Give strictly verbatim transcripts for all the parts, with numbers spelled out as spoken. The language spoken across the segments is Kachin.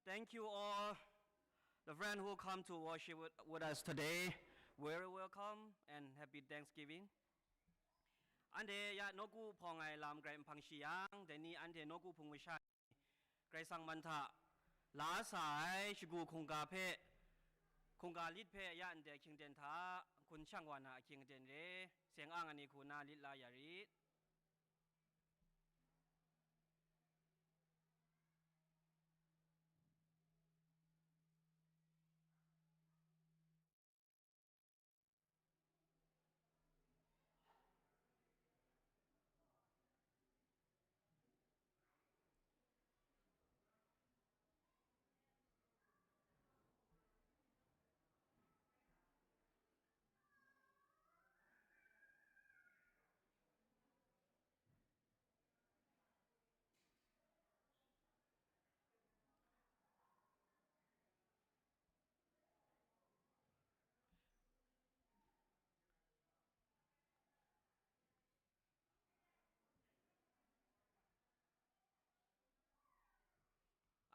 Thank you all, the friend who come to worship with, with us today. Very welcome and happy Thanksgiving. Anhte ya nawku hpawng ai lam grai nhpang shi yang, dai ni anhte nawku hpung masha ni Karai Kasang man hta la sa ai shagu hkungga hpe, hkungga lit hpe ya ndai ahkying aten hta, gun shang wa na ahkying aten re, seng ang ai ni hku na lit la ya rit.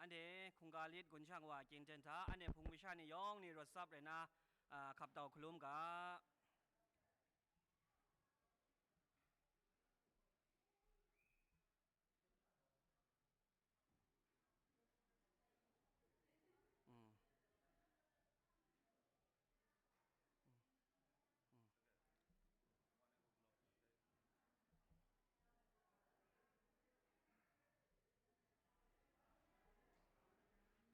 Anhte hkungga lit gun shang wa ahkying aten hta, anhte hpung masha ni yawng ni rawt tsap rai na, a, hkap tau hkalum ga. Mm.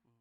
Mm. Mm. Mm.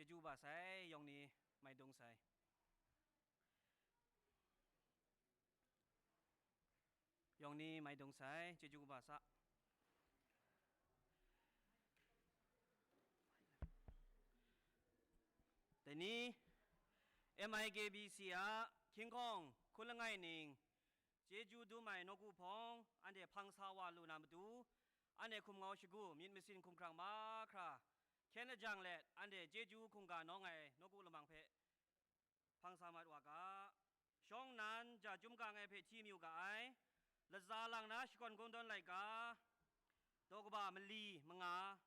Chyeju ba sai, yawng ni mai dung sai. Yawng ni mai dung sai, chyeju kaba sa. Dai ni, M I K B C a hkying hkawng hkun langai ning, chyeju dum ai nawku hpawng, anhte hpang sa wa lu na matu, anhte hkum ngau shagu, myit masin hkumhkrang mahkra, hkyen lajang let, anhte chyeju hkungga nawng ai nawku lamang hpe, hpang sa mat wa ga. Shawng nnan ja chyum gang ai hpe hti mayu ga ai. Latsa lang na shakawn kungdawn laika, daw kaba mali manga.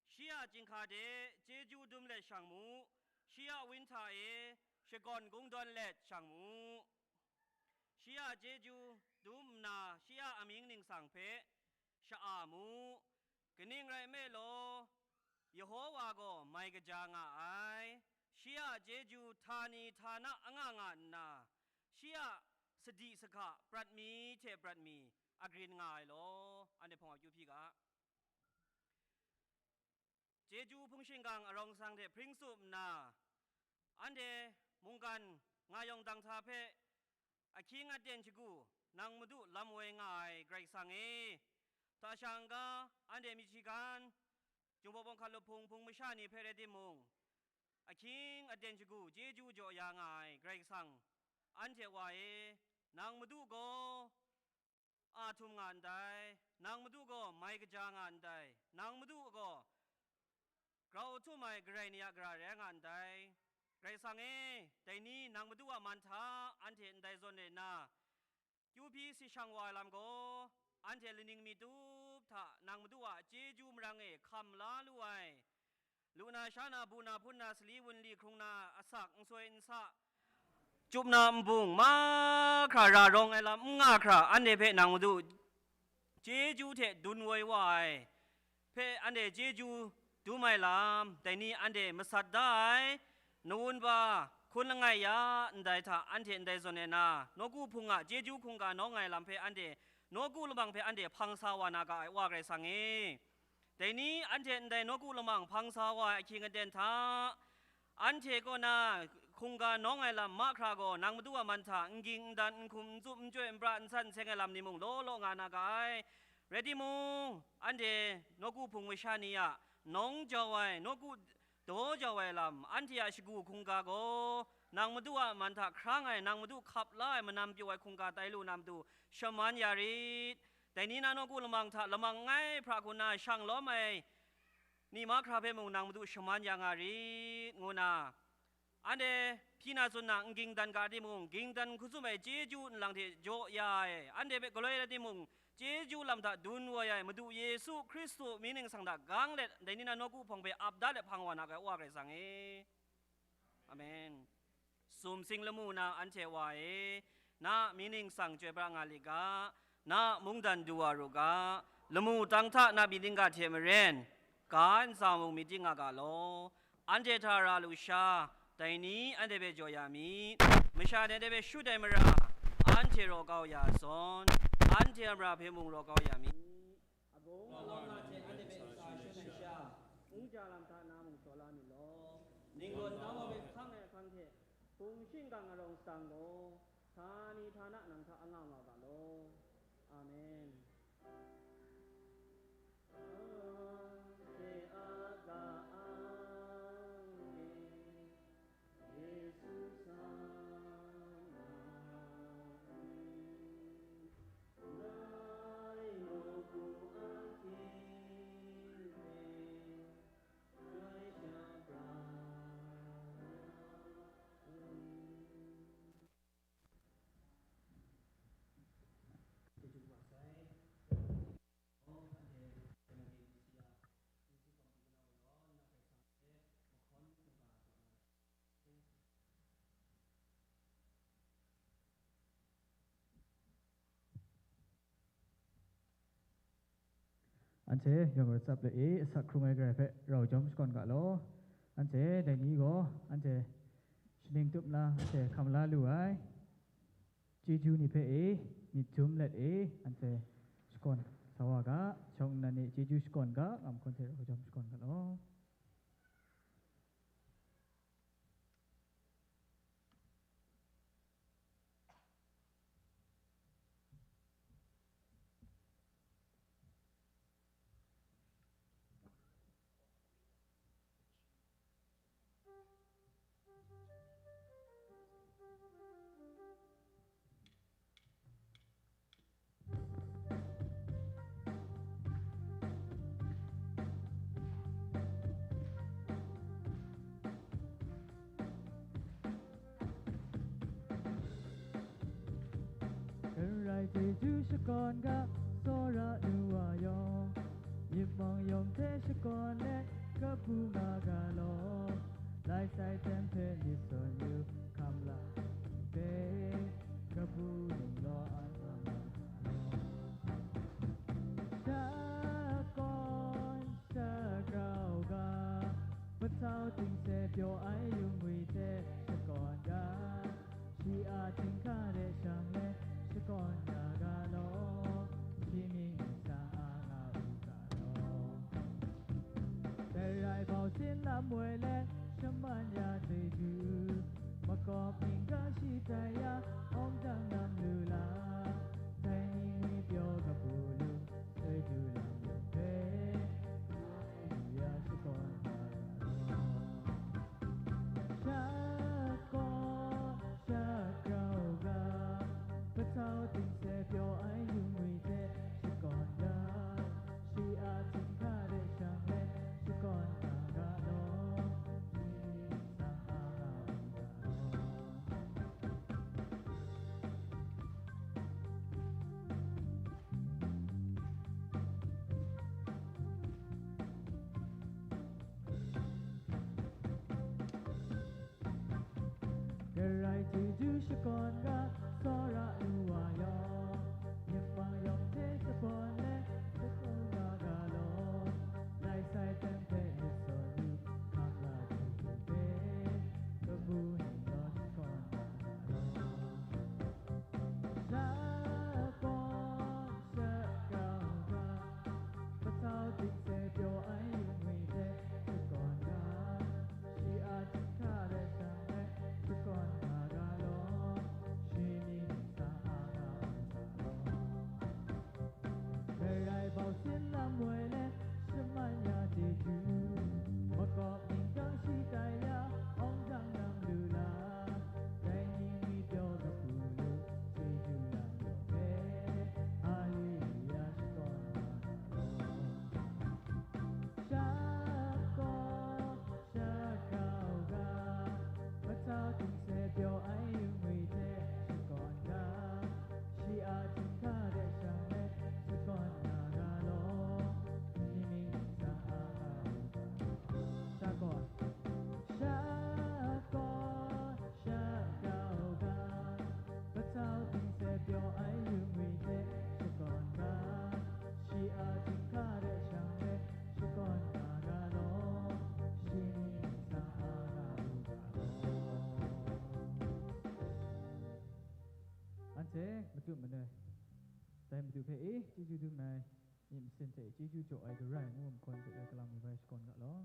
Shi a chyinghka de chyeju dum let shang mu, shi a win hta e shakawn kungdawn let shang mu. Shi a chyeju dum nna, shi a amying ningsang hpe sha-a mu. Kaning rai nme law, Yehowa gaw mai kaja nga ai. Shi a chyeju htani htana anga nga nna, shi a sadi sahka prat mi hte prat mi agrin nga ai law, anhte hpawng akyu hpyi ga. Chyeju hpung shingkang arawng sang hte hpring tsup nna, anhte mungkan nga yawng dang hta hpe ahkying aten shagu, nang Madu lam woi nga ai Karai Kasang e, hta sha n-ga, anhte Michigan, Jinghpaw Bawng hkat lup hpung hpung masha ni hpe rai timung, ahkying aten shagu chyeju jaw ya nga ai Karai Kasang, anhte Wa e, Nang Madu gaw a htum nga ndai, nang Madu gaw mai kaja nga ndai, nang Madu gaw grau htum ai Karai ni a Gara rai nga ndai. Karai Kasang e, dai ni nang Madu a man hta anhte ndai zawn re nna, kyu hpyi si shang wa ai lam gaw, anhte laning mi tup hta nang Madu a chyeju marang e hkam la lu ai, lu na sha na, bu na hpun na, sali wunli hkrung na, asak nsoi nsa, Chyup na nbung mahkra ra rawng ai lam n nga hkra, anhte hpe nang Madu chyeju hte dun woi wa ai hpe, anhte chyeju dum ai lam, dai ni anhte masat da ai, nawun ba hkun langai ya ndai hta anhte ndai zawn e na, nawku hpung a chyeju hkungga nawng ai lam hpe anhte, nawku lamang hpe anhte hpang sa wa na ga ai, Wa Karai Kasang e. Dai ni anhte ndai nawku lamang hpang sa wa ai ahkying aten hta, anhte kaw na hkungga nawng ai lam mahkra gaw, nang Madu a man hta n ging n dan, n hkum n tsup, n chyoi n pra, n san n seng ai lam ni mung law law nga na ga ai. Rai timung, anhte nawku hpung masha ni a nawng jau ai, nawku daw jau ai lam, anhte a shagu hkungga gaw, nang Madu a man hta hkrang ai, nang Madu hkap la ai, manam pyaw ai hkungga tai lu na matu, shaman ya rit. Dai ni na nawku lamang hta lamang langai hpra hku nna shang lawm ai ni mahkra hpe mung nang Madu shaman ya nga rit, ngu na, anhte hpyi na tsun na n ging dan ga timung, ging dan hku tsun ai chyeju nlang hte jaw ya ai, anhte hpe galoi rai timung, chyeju lam hta dun woi ai Madu Yesu Hkristu mying ningsang hta gang let, dai ni na nawku hpawng hpe ap da let hpang wa na ga ai, Wa Karai Kasang e. Amen. Sumsing lamu na anhte Wa e, na mying ningsang chyoi pra nga li ga, na mungdan du wa ru ga, lamu tang hta na myit dingga hte maren, ga ntsa mung myit ding nga ga law. Anhte hta ra lu sha, dai ni anhte hpe jaw ya mi, masha ni anhte hpe shut ai mara, anhte raw kau ya zawn, anhte a mara hpe mung raw kau ya mi. Agung alawng na hte anhte hpe sa shun ai sha, nja lam hta na mung taw la mi law. Ninglaw nau a hpe hkang ai ahkang hte, hpung shingkang arawng sitang gaw, htani htana nang hta anga nga ga law. Amen. Anhte a ga ang e, Yesu sa na ni, ngai nawku ahkying hpe, ngai sha pra na ni. Anhte yawng ratsap le e, asak hkrung ai Karai hpe rau jawm shakawn ga law. Anhte dai ni gaw, anhte shaning tup nna, anhte hkam la lu ai chyeju ni hpe e, myit jum let e, anhte shakawn sa wa ga, shawng nnan e chyeju shakawn ga, ngam hkawn hte rau jawm shakawn ga law. Karai chyeju shakawn ga, tsawra nu wa yawng, yit mawng yawng hte shakawn let, kabu nga ga law. Lai sai hten hpe myit sawn yu, hkam la hpe, kabu ninglaw an sa nga law. Shakawn shagrau ga, patau ting se pyaw ai yungwi hte shakawn ga, shi a htinghka de shang let shakawn ya ga law, shi mying ningsang a nga u ga law. Karai bau sin lam woi let shaman ya chyeju, makawp ning ga shi tai ya, awng dang lam lu la, dai ni ngwi pyaw kabu lu, chyeju lam lu hpe, Haleluya, shakawn ga law. Shakawn shagrau ga, Tau dingse pyaw ai yu ngwi hte shakawn ga, shi a htinghka de shang let shakawn nga ga law, shi myit sa a nga u ga law. Karai chyeju shakawn ga, tsawra lu wa yawng, myit ma yawng hte shapawn let, shakawn nga ga law, lai sai teng hte myit sawn lu, hkam la chyeju hpe, kabu ni law shakawn nga ga law. Shakawn, shakau ga, matsau dingse pyaw ai yu ngwi hte shakawn ga, shi a htinghka de shang let shakawn nga ga law, shi myit sa a nga u ga law. Karai bau sin lam woi let, shaman ya chyeju, makawp ningtang shi tai ya, awng jang lam lu la, dai ni ngwi pyaw kabu lu, chyeju lam yawng hpe, Haleluya shakawn nga ga law. Shakawn, shakau ga, matsau dingse pyaw ai yu ngwi hte shakawn ga, shi a htinghka de shang let shakawn nga ga law, shi myit sa a nga u ga law. Shakawn, shakawn, shakau ga, matsau dingse pyaw ai yu ngwi hte shakawn ga, shi a htinghka de shang let shakawn nga ga law, shi myit sa a nga u ga law. Anhte madu manoi, dai Madu hpe e chyeju dum ai, myit masin hte chyeju jaw ai Karai ngu ai mahkawn hte kalang mi bai shakawn ga law.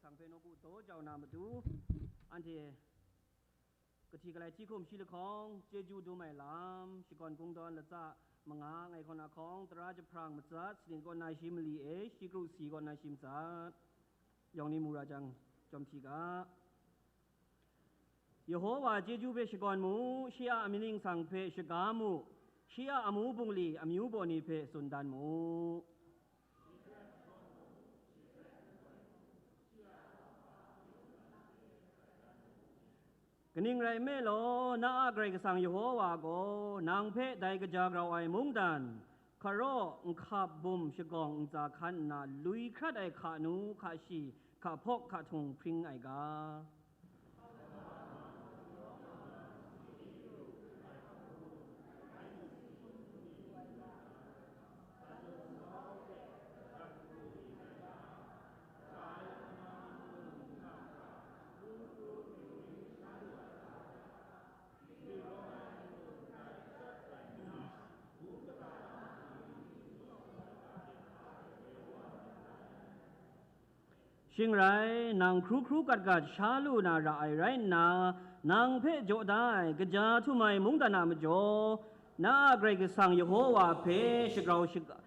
Sang hpe nawku daw jau na matu, anhte kahti kalai hti hkum shi lahkawng, chyeju dum ai lam, shakawn kungdawn latsa manga ngai hkawn ahkawng, tara jahprang matsat, sanit kaw na shi mali e, shi kru si kaw na shi matsat, yawng ni mu ra jang, jawm hti ga. Yehowa chyeju hpe shakawn mu, shi a amying ningsang hpe shaga mu, shi a amu bungli amyu baw ni hpe tsun dan mu. Kaning rai nme law, na a Karai Kasang Yehowa gaw nang hpe dai kaja grau ai mungdan, hkaraw, nhkap, bum, shagawng, ntsa hkan nna lui hkrat ai hka nu, hka shi, hka hpawk, hka htung hpring ai ga. Shing rai, nang hkru hkru gat gat sha lu na ra ai rai nna, nang hpe jaw da ai kaja htum ai mungdan a majaw, na a Karai Kasang Yehowa hpe shagrau shaga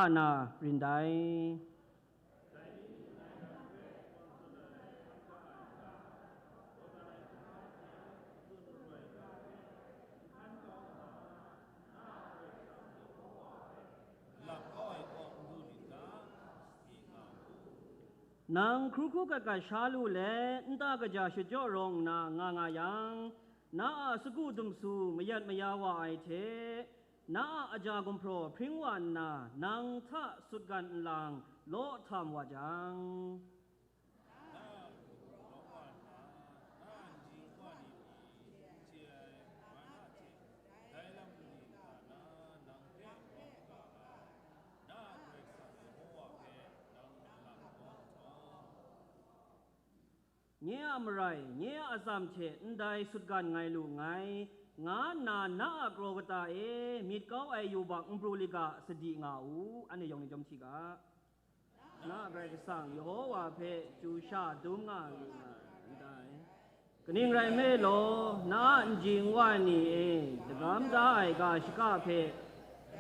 na rin dai. Lap kau ai kaw n du lit ga, si nga u. Nang hkru hkru gat gat sha lu let, nta kaja shadawn rawng nna nga nga yang, na a sagu dumsu mayat maya wa ai hte, na a aja gumhpraw hpring wa nna, nang hta sutgan nlang law htam wa jang, na a lu law wa nna, na a nji wa ni pyi n chye ai mana hte, dai lam ni nta na nang hpe rawng nga ai, na a Karai Kasang Yehowa hpe nang malap kau nhtawm, nye a marai, nye a atsam hte ndai sutgan ngai lu nngai, nga nna na a kraw kata e myit kau ai yubak npru lit ga sadi nga u, anhte yawng ni jawm hti ga. Na a Karai Kasang Yehowa hpe chyu sha dum nga lu na ndai. Kaning rai nme law, na a nji nwa ni e dagam da ai ga shaka hpe,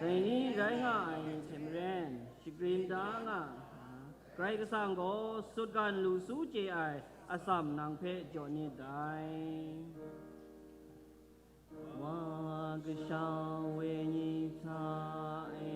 dai ni rai nga ai hte maren, shagrin da nga, Karai Kasang gaw sutgan lu su chye ai atsam nang hpe jaw nit dai. Wa kasha wenyi hta e,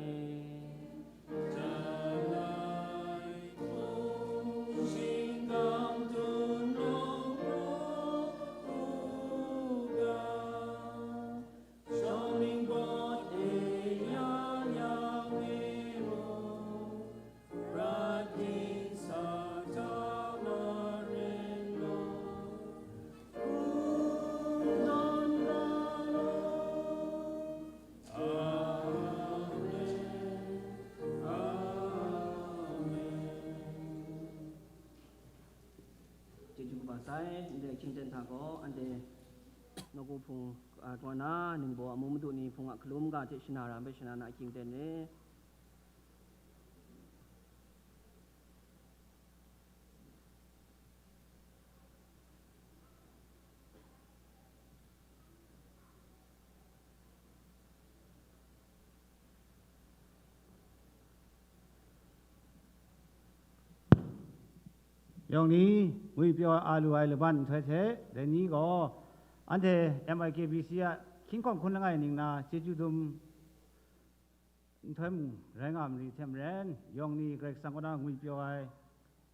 Chyeju kaba sai, ndai ahkying ten hta gaw, anhte nawku hpung, a, kaw na, ningbaw amu madu ni hpung a hkalum ga hte shana ra ai hpe shana na ahkying ten e. Yawng ni, ngwipyaw a lu ai laban nhtoi hte, dai ni gaw, anhte M I K B C a hkying hkawm hkun langai ning na chyeju dum nhtoi mung rai nga mari hte maren, yawng ni Karai Kasang kaw na ngwipyaw ai,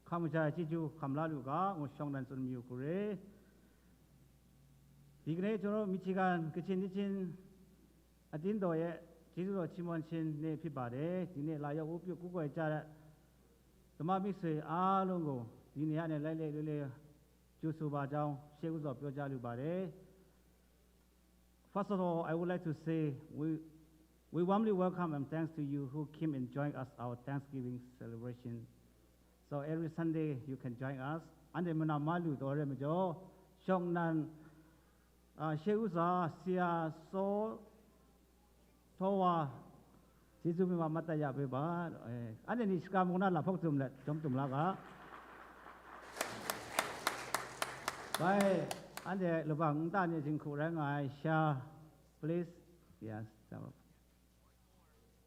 hkam shaja ai chyeju hkam la lu ga, ngu shawng dan tsun mayu hku re. ဒီကနေ့ ကျွန်တော်တို့ Michigan ကချင်နှစ်ခြင်းအသင်းတော်ရဲ့ ကျေးဇူးတော်ချီးမွမ်းခြင်းနေ့ဖြစ်ပါတယ်။ ဒီနေ့လာရောက်ဝတ်ပြုကိုးကွယ်ကြတဲ့ ဓမ္မမိတ်ဆွေအားလုံးကို ဒီနေရာနဲ့ လိုက်လိုက်လေးလေး ကြိုဆိုပါကြောင်း ရှေးဦးစွာပြောကြားလိုပါတယ်။ First of all, I would like to say we, we warmly welcome and thanks to you who came and joined us our Thanksgiving celebration. So every Sunday you can join us. Ande mana malu dore majo, shong nan, ah, she usa, sia so, towa, Jesu mi ma mata ya pe ba. Eh, ande ni shika mung na la phok tum le, jom tum la ga. Bai, anhte labang nta ni jinghku rai nga ai sha, please. Yes.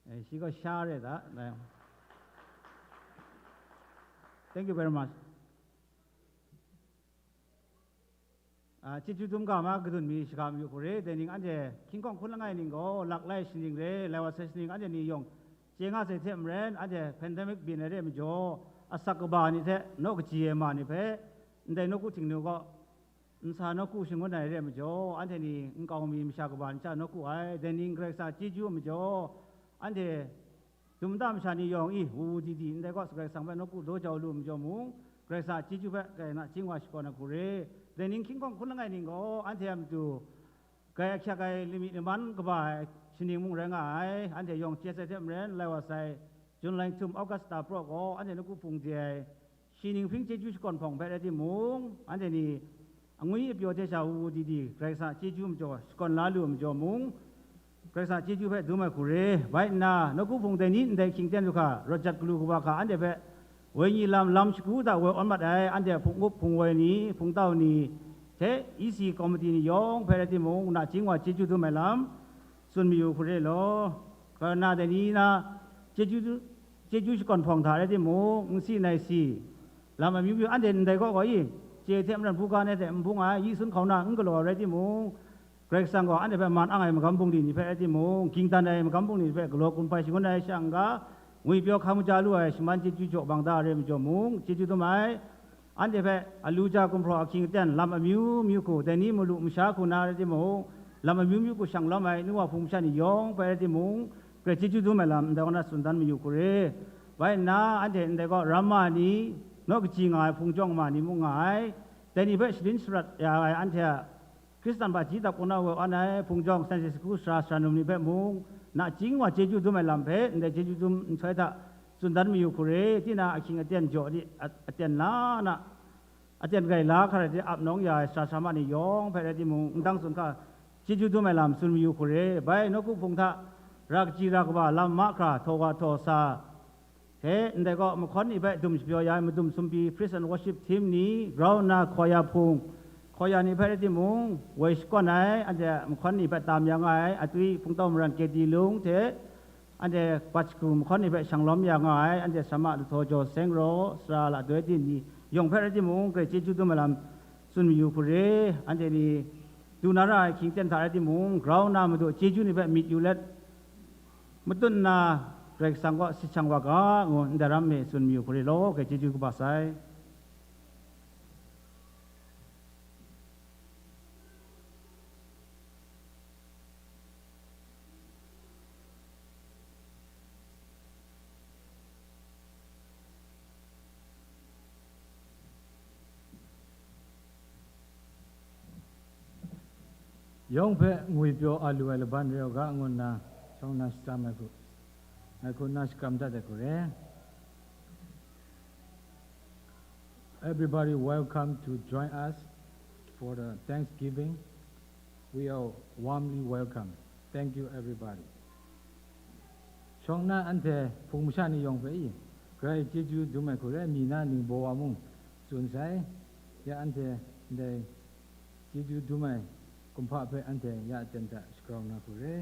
Eh, shi gaw sha re da. Thank you very much. Ah, chyeju dum ga ma kadun mi shaga mayu hku re, dai ning anhte hkying hkawng hkun langai ning gaw, lak lai shaning re, lai wa sai shaning anhte ni yawng chye nga sai hte maren, anhte pandemic byin ai re majaw, asak kaba ni hte naw kaji ai ma ni hpe, ndai nawku Htingnu gaw nsa nawku shangun ai re majaw, anhte ni nkau mi masha kaba ni hta nawku ai, dai ning Karai Kasang a chyeju majaw, anhte dum nta masha ni yawng i, wu wu di di, ndai gaw Karai Kasang hpe nawku daw jau lu majaw mung, Karai Kasang a chyeju hpe kai na ching wa shakawn ai hku re. Dai ning hkying hkawng hkun langai ning gaw, anhte a matu, kai ahkyak ai lamik laman kaba ai shaning mung rai nga ai, anhte yawng chye sai hte maren, lai wa sai, Jun lai htum Augusta praw gaw, anhte nawku hpung de ai, shi ning hpring chyeju shakawn hpawng hpe rai timung, anhte ni angwi apyaw hte sha wu wu di di, Karai Kasang a chyeju majaw shakawn la lu ai majaw mung, Karai Kasang a chyeju hpe dum ai hku re. Bai nna, nawku hpung dai ni ndai hkying ten du hkra, rawt jat galu kaba hkra anhte hpe, wenyi lam, lam shagu hta woi awn mat ai, anhte a hpung up hpung woi ni, hpung tau ni, hte E C committee ni yawng hpe rai timung, nachying wa chyeju dum ai lam, tsun mayu hku re law, karan na dai ni na chyeju, chyeju shakawn hpawng hta rai timung, n si nai si, lam amyu myu anhte ndai kaw gaw i, chye hte maren buga nai hte n bung ai, yi sun hkauna n galaw ai rai timung, Karai Kasang gaw anhte hpe man ang ai magam bungli ni hpe rai timung, ging dan ai magam bungli ni hpe galaw kumhpai shangun ai sha n-ga, ngwipyaw hkam kaja lu ai shaman chyeju jaw bang da ai re majaw mung, chyeju dum ai. Anhte hpe alu ja gumhpraw ahkying aten lam amyu myu hku, dai ni malu masha hku na rai timung, lam amyu myu hku shang lawm ai nu wa hpung masha ni yawng hpe rai timung, grai chyeju dum ai lam ndai kaw na tsun dan mayu hku re. Bai nna, anhte ndai kaw ramma ni, naw kaji nga ai hpung jawng ma ni mung nga ai, dai ni hpe shalin sharat ya ai anhte a Hkristan hpaji dap kau na woi awn ai hpung jawng, Sunday School sara sara num ni hpe mung, nachying wa chyeju dum ai lam hpe ndai chyeju dum nhtoi hta tsun dan mayu hku re, tinang ahkying aten jaw di, a-, aten la na, aten gai la hkra de ap nawng ya ai sara sara ma ni yawng hpe rai timung, n dang tsun hkra chyeju dum ai lam tsun mayu hku re. Bai nawku hpung hta ra kaji ra kaba lam mahkra htaw wa htaw sa, hte ndai kaw mahkawn ni hpe dum shapyaw ya ai madum sumpi Praise and Worship Team ni, grau nna hkaw ya hpung, hkaw ya ni hpe rai timung, woi shakawn ai, anhte mahkawn ni hpe tam ya nga ai, atwi hpungtau maran K D Lung hte anhte bat shagu mahkawn ni hpe shang lawm ya nga ai, anhte Sama Lahtaw Jaw Seng Raw, Sara Ladoi Din ni yawng hpe rai timung, grai chyeju dum ai lam tsun mayu hku re, anhte ni du na ra ai hkying ten hta rai timung, grau nna madu chyeju ni hpe myit yu let, matut nna Karai Kasang kaw sit shang wa ga, ngu ndai ram e tsun mayu hku re law, grai chyeju kaba sai. Yawng hpe ngwipyaw a lu ai laban re u ga, ngu nna shawng nna shakram ai hku, ngai hku nna shakram dat ai hku re. Everybody welcome to join us for the Thanksgiving. We are warmly welcome. Thank you, everybody. Shawng nna anhte hpung masha ni yawng hpe i, grai chyeju dum ai hku re, mi na ningbaw wa mung tsun sai, ya anhte ndai chyeju dum ai kumhpa hpe anhte ya aten hta shagrau na hku re.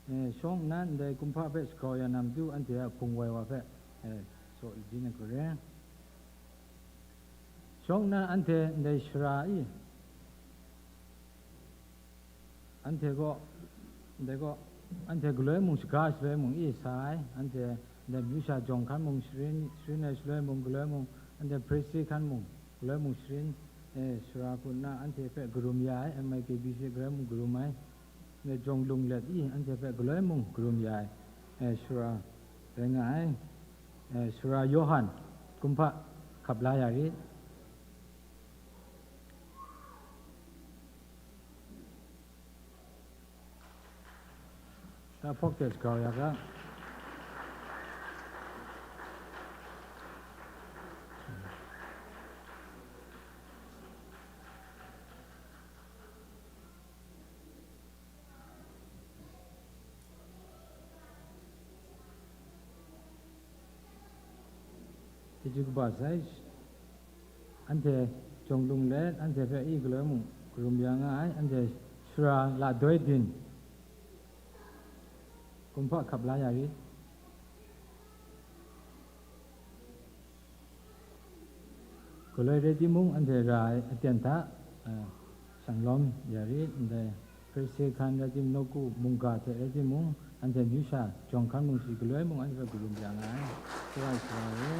Eh, shawng nna ndai kumhpa hpe shagrau ya na matu anhte a hpung woi wa hpe, eh, saw lajin ai hku re. Shawng nna anhte ndai sara i, anhte kaw, ndai kaw, anhte galoi mung shaga shaloi mung i sa ai, anhte ndai myu sha jawng hkan mung sharin, sharin ai shaloi mung, galoi mung, anhte priesthood hkan mung, galoi mung sharin, eh, sara hku nna anhte hpe karum ya ai, M I K B C galoi mung karum ai, ndai jawng lung let i, anhte hpe galoi mung karum ya ai, eh, sara rai nga ai, eh, sara Yawhan kumhpa hkap la ya rit. Tahpawk hte shagau ya ga. Chyeju kaba sai, anhte Jawng lung let, anhte hpe i galoi mung karum ya nga ai, anhte sara la doi din, kumhpa hkap la ya rit. Galoi rai timung, anhte ra ai aten hta, a, shanglawm ya rit, ndai Hprise hkan rai timung, nawku mungga hte rai timung, anhte amyu sha jawng hkan mung shi galoi mung anhte hpe karum ya nga ai. Sara sara e.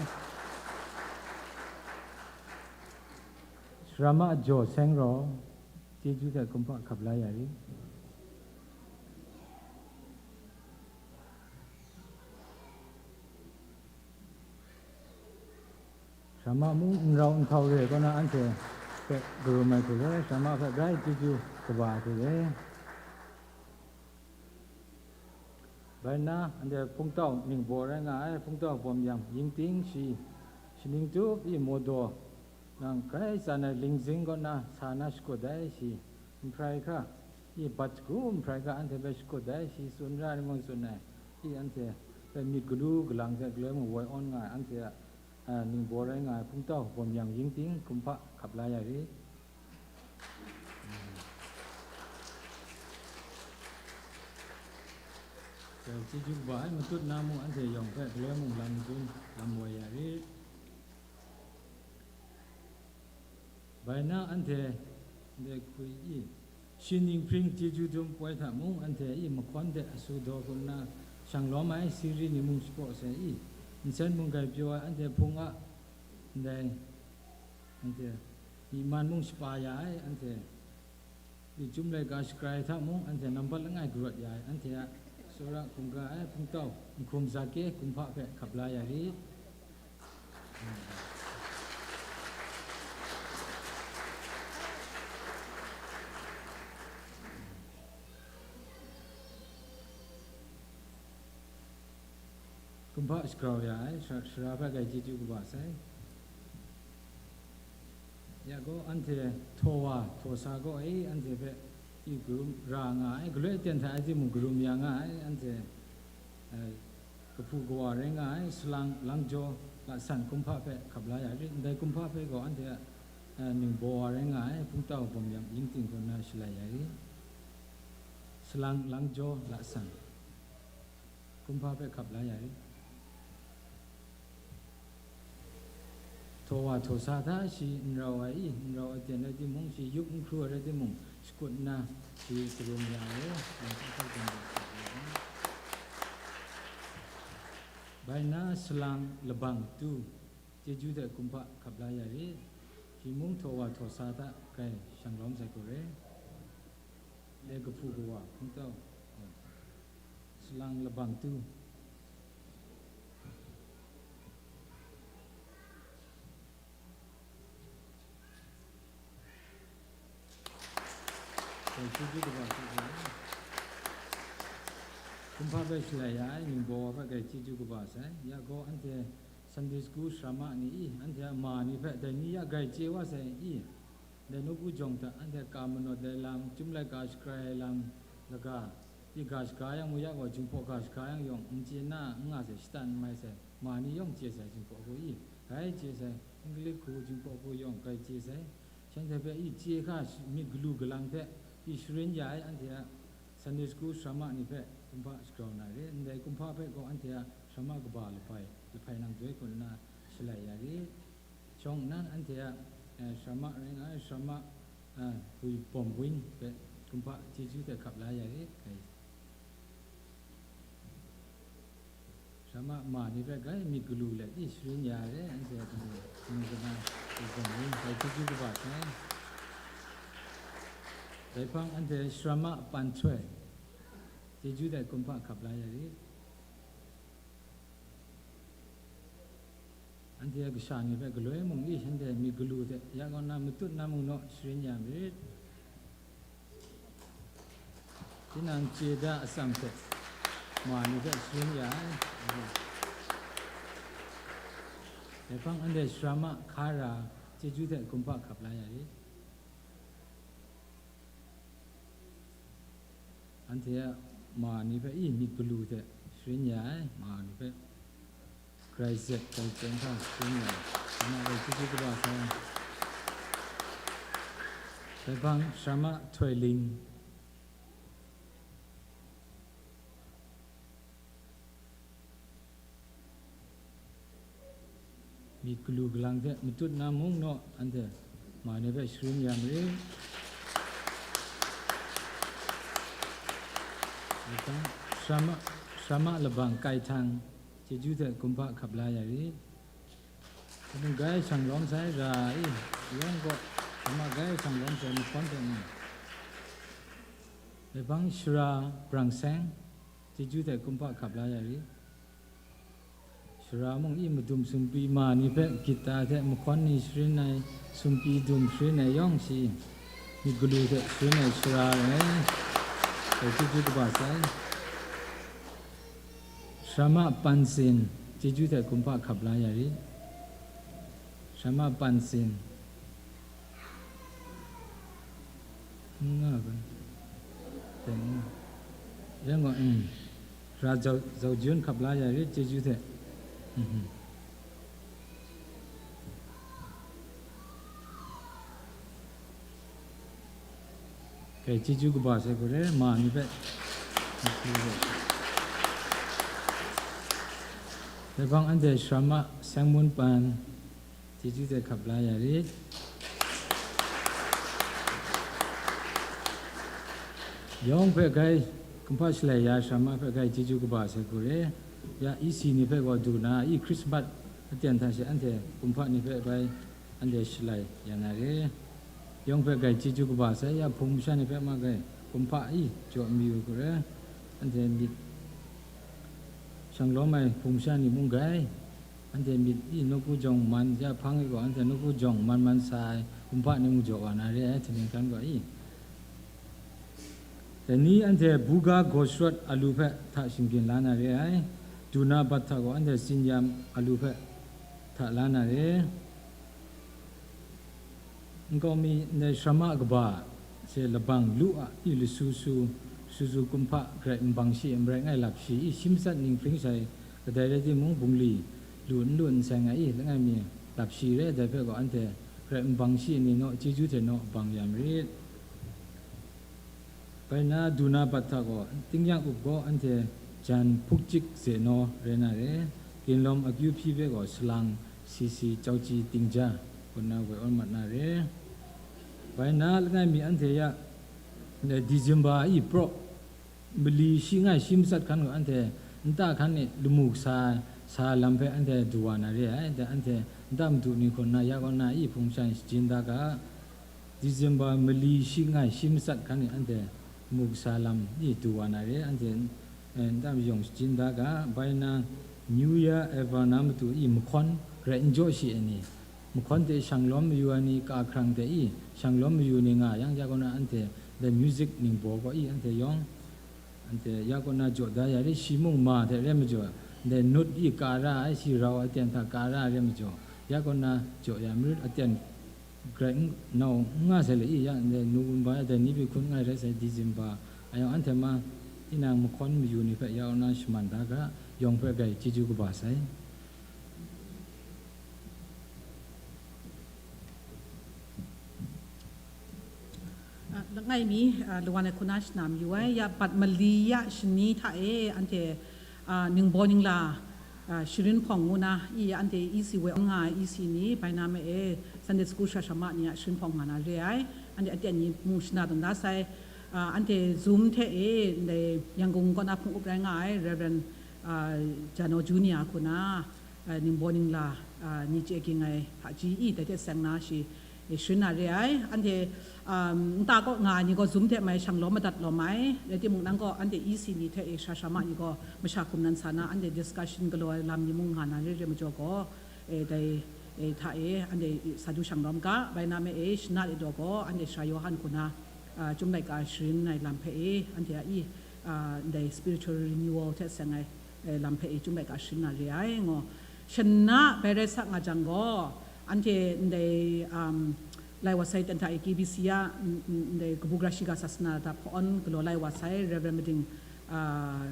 Sarama jaw seng raw, chyeju hte kumhpa hkap la ya rit. Sarama mung n rau n htau re ai kaw na anhte hpe karum ai hte le, sarama hpe grai chyeju kaba ai hte le. Bai nna, anhte hpungtau ningbaw rai nga ai, hpungtau bawm yang yingting shi, shaning tup i mawdaw, nang grai tsan ai lingzing kaw na sa na shakut ai shi, nhprai hkra, i bat shagu nhprai hkra anhte hpe shakut ai shi, tsun ra ai ni mung tsun ai, i anhte hpe myit galu galang hte galoi mung woi awn nga ai, anhte a, a, ningbaw rai nga ai, hpungtau bawm yang yingting kumhpa hkap la ya rit. Dai chyeju kaba ai matut na mung anhte yawng hpe galoi mung lam madun lam woi ya rit. Bai na anhte ndai hkui i, shi ninghpring chyeju dum poi hta mung anhte i mahkawn de asu daw hku nna shang lawm ai siri ni mung shapraw sai i, nsen mung grai pyaw ai anhte hpung a, ndai anhte myi man mung shapa ya ai, anhte i chyum laika shakrai hta mung anhte nambat langai karawt ya ai, anhte a tsawra hkungga ai hpungtau nhkum zake kumhpa hpe hkap la ya rit. Kumhpa shagrau ya ai, sha-, sara hpe grai chyeju kaba sai. Ya gaw, anhte htaw wa htaw sa gaw e, anhte hpe i karum ra nga ai, galoi aten hta ai timung karum ya nga ai, anhte, eh, kahpu kawa rai nga ai, salang langjaw lasan kumhpa hpe hkap la ya rit, ndai kumhpa hpe gaw anhte a, eh, ningbaw wa rai nga ai, hpungtau bawm yang yingting kaw na shalai ya rit. Salang langjaw lasan kumhpa hpe hkap la ya rit. Htaw wa htaw sa hta shi n rau ai i, n rau aten rai timung, shi yup n hkru ai rai timung, shakut nna shi karum ya ai. Bai nna salang labang tu, chyeju hte kumhpa hkap la ya rit. Shi mung htaw wa htaw sa hta grai shang lawm sai hku re. Le kahpu kawa hpungtau, salang labang tu. Dai chyeju kaba hte gaw, kumhpa hpe shalai ya ai ningbaw wa hpe grai chyeju kaba sai. Ya gaw, anhte Sunday school sharama ni i, anhte a ma ni hpe dai ni ya grai chye wa sai i, dai nawku jawng hta anhte ka manawt ai lam, chyum laika shakrai ai lam, laga, i ga shaga yang mu ya gaw, Jinghpaw ga shaga yang yawng, n chye na, n nga sai, shatan n mai sai, ma ni yawng chye sai, Jinghpaw hku i, grai chye sai, English hku, Jinghpaw hku yawng grai chye sai. Shanhte hpe i chye hkra shi-, myit galu galang hte i sharin ya ai, anhte a Sunday school sharama ni hpe kumhpa shagrau na re, ndai kumhpa hpe gaw anhte a sharama kaba lahpai, lahpai nang doi hku nna shalai ya rit. Shawng nnan anhte a, eh, sharama rai nga ai, sharama, eh, Bui Bawm Win hpe kumhpa chyeju hte hkap la ya rit. Sharama ma ni hpe grai myit galu let i sharin ya ai, anhte a kanu, kanu kana, Bui Bawm Win hpe chyeju kaba sai. Dai hpang anhte sharama Pan Htoi, chyeju hte kumhpa hkap la ya rit. Anhte a kasha ni hpe galoi mung i shanhte myit galu hte ya kaw na matut na mung naw sharin ya marit. Tinang chye da atsam hte ma ni hpe sharin ya ai. Dai hpang anhte sharama hkara chyeju hte kumhpa hkap la ya rit. Anhte a ma ni hpe i myit galu hte sharin ya ai, ma ni hpe grai zet, grai teng hta sharin ya ai, sharama hpe chyeju kaba sai. Laibang Sharma Htoi Ling. Myit galu galang hte matut na mung naw, anhte ma ni hpe sharin ya marit. Laibang Sharma, Sharma Labang Kai Htang, chyeju hte kumhpa hkap la ya rit. Mung gai shang lawm sai ra i, yawng gaw, Sharma gai shang lawm sai mahkawn hte nga. Laibang Shara Brang Seng, chyeju hte kumhpa hkap la ya rit. Shara mung i madum sumpi ma ni hpe gita hte mahkawn ni sharin ai, sumpi dum sharin ai yawng shi, myit galu hte sharin ai Shara rai, dai chyeju kaba sai. Sharma Pansin, chyeju hte kumhpa hkap la ya rit. Sharma Pansin. N nga ga. Teng nga. Yang gaw, mm. Ra Zau, Zau Jun hkap la ya rit, chyeju hte. Mhm. Kai chyeju kaba sai hku re, ma ni hpe. Laibang anhte Sharma Seng Mun Pan, chyeju hte hkap la ya rit. Yawng hpe gai, kumhpa shalai ya Sharma hpe gai chyeju kaba sai hku re. Ya E C ni hpe gaw du na, i Christmas aten hta she anhte kumhpa ni hpe gai anhte shalai ya na re. Yawng hpe gai chyeju kaba sai, ya hpung masha ni hpe ma gai kumhpa i jaw mayu hku re. Anhte myit shang lawm ai hpung masha ni mung gai, anhte myit i nawku jawng man ya hpang i gaw, anhte nawku jawng man man sa ai kumhpa ni mung jaw wa na re ai, htingnu hkan gaw i. Dai ni anhte buga gawsharawt alu hpe hta shinggyim la na re ai, duna bat hta gaw anhte tsinyam alu hpe hta la na re. Nkau mi ndai Sharma kaba she labang lu a i lasu su, su su kumhpa grai n bang shi, n rai ngai lap shi i, shi matsat ning hpring shai kadai rai timung, bungli lu n lu n seng ai i, langai mi lap shi re, dai hpe gaw anhte grai n bang shi ni naw, chyeju hte naw bang ya marit. Bai na, duna bat hta gaw, tingnyang up gaw anhte jan hpukchik ze naw rai na re, ginlawm akyu hpyi hpe gaw salang si si chauji tingja, ngu nna woi awn mat na re. Bai na, langai mi anhte ya, December i praw, mali shi ngai shi matsat hkan gaw anhte nta hkan e lamu kasa sa lam hpe anhte du wa na re ai, dai anhte nta madu ni hku nna ya kaw na i hpung shan shajin da ga, December mali shi ngai shi matsat hkan e anhte mu kasa lam i du wa na re, anhte, eh, nta mayawng shajin da ga, bai na, New Year Eve na matu i mahkawn grai n jaw shi ai ni, mahkawn hte shang lawm mayu ai ni, ka hkrang hte i shang lawm mayu ni nga yang, ya kaw na anhte dai music ningbaw kaw i anhte yawng, anhte ya kaw na jaw da ya re, shi mung ma hte re majaw, dai nut i ka ra ai, shi rau ai aten hta ka ra ai re majaw, ya kaw na jaw ya marit, aten grai n, nau n nga sai le i, ya ndai November ya dai ni hpe hkun ngai rai sai, December, a yawng anhte ma, tinang mahkawn mayu ni hpe ya kaw na shaman da ga, yawng hpe grai chyeju kaba sai. Ah, langai mi, ah, lawan ai hku na shana mayu ai, ya bat mali ya shani hta e, anhte, ah, ningbaw ningla, ah, sharin hpawng ngu na, i anhte E C woi nga ai E C ni, bai na me e, Sunday school sha sha ma ni a sharin hpawng nga na re ai, anhte aten ni mung shana tawn da sai, ah, anhte Zoom hte e, ndai Yangon kaw na hpung up rai nga ai, Reverend, ah, Jano Junior hku na, ah, ningbaw ningla, ah, ni chye ging ai hpaji i, dai hte seng na shi, e, sharin na re ai. Anhte, um, nta kaw nga ai ni gaw Zoom hte mai shang lawm madat lawm ai, rai timung, nang gaw anhte E C ni hte e sha sha ma ni gaw masha hkum nan sa na, anhte discussion galaw ai lam ni mung nga na re re majaw gaw, e, dai, e, hta e, anhte sa du shang lawm ga, bai na me e, shanat e daw gaw, anhte Sara Yawhan hku na, ah, Chyum laika sharin ai lam hpe e, anhte a i, ah, ndai spiritual renewal hte seng ai, eh, lam hpe e Chyum laika sharin na re ai, ngu. Shana bai rai sa nga jang gaw, anhte ndai, um, lai wa sai ten hta e K B C a, n-, n-, ndai kabu gara shiga sasana da hpawn galaw lai wa sai, Reverend Mading, ah,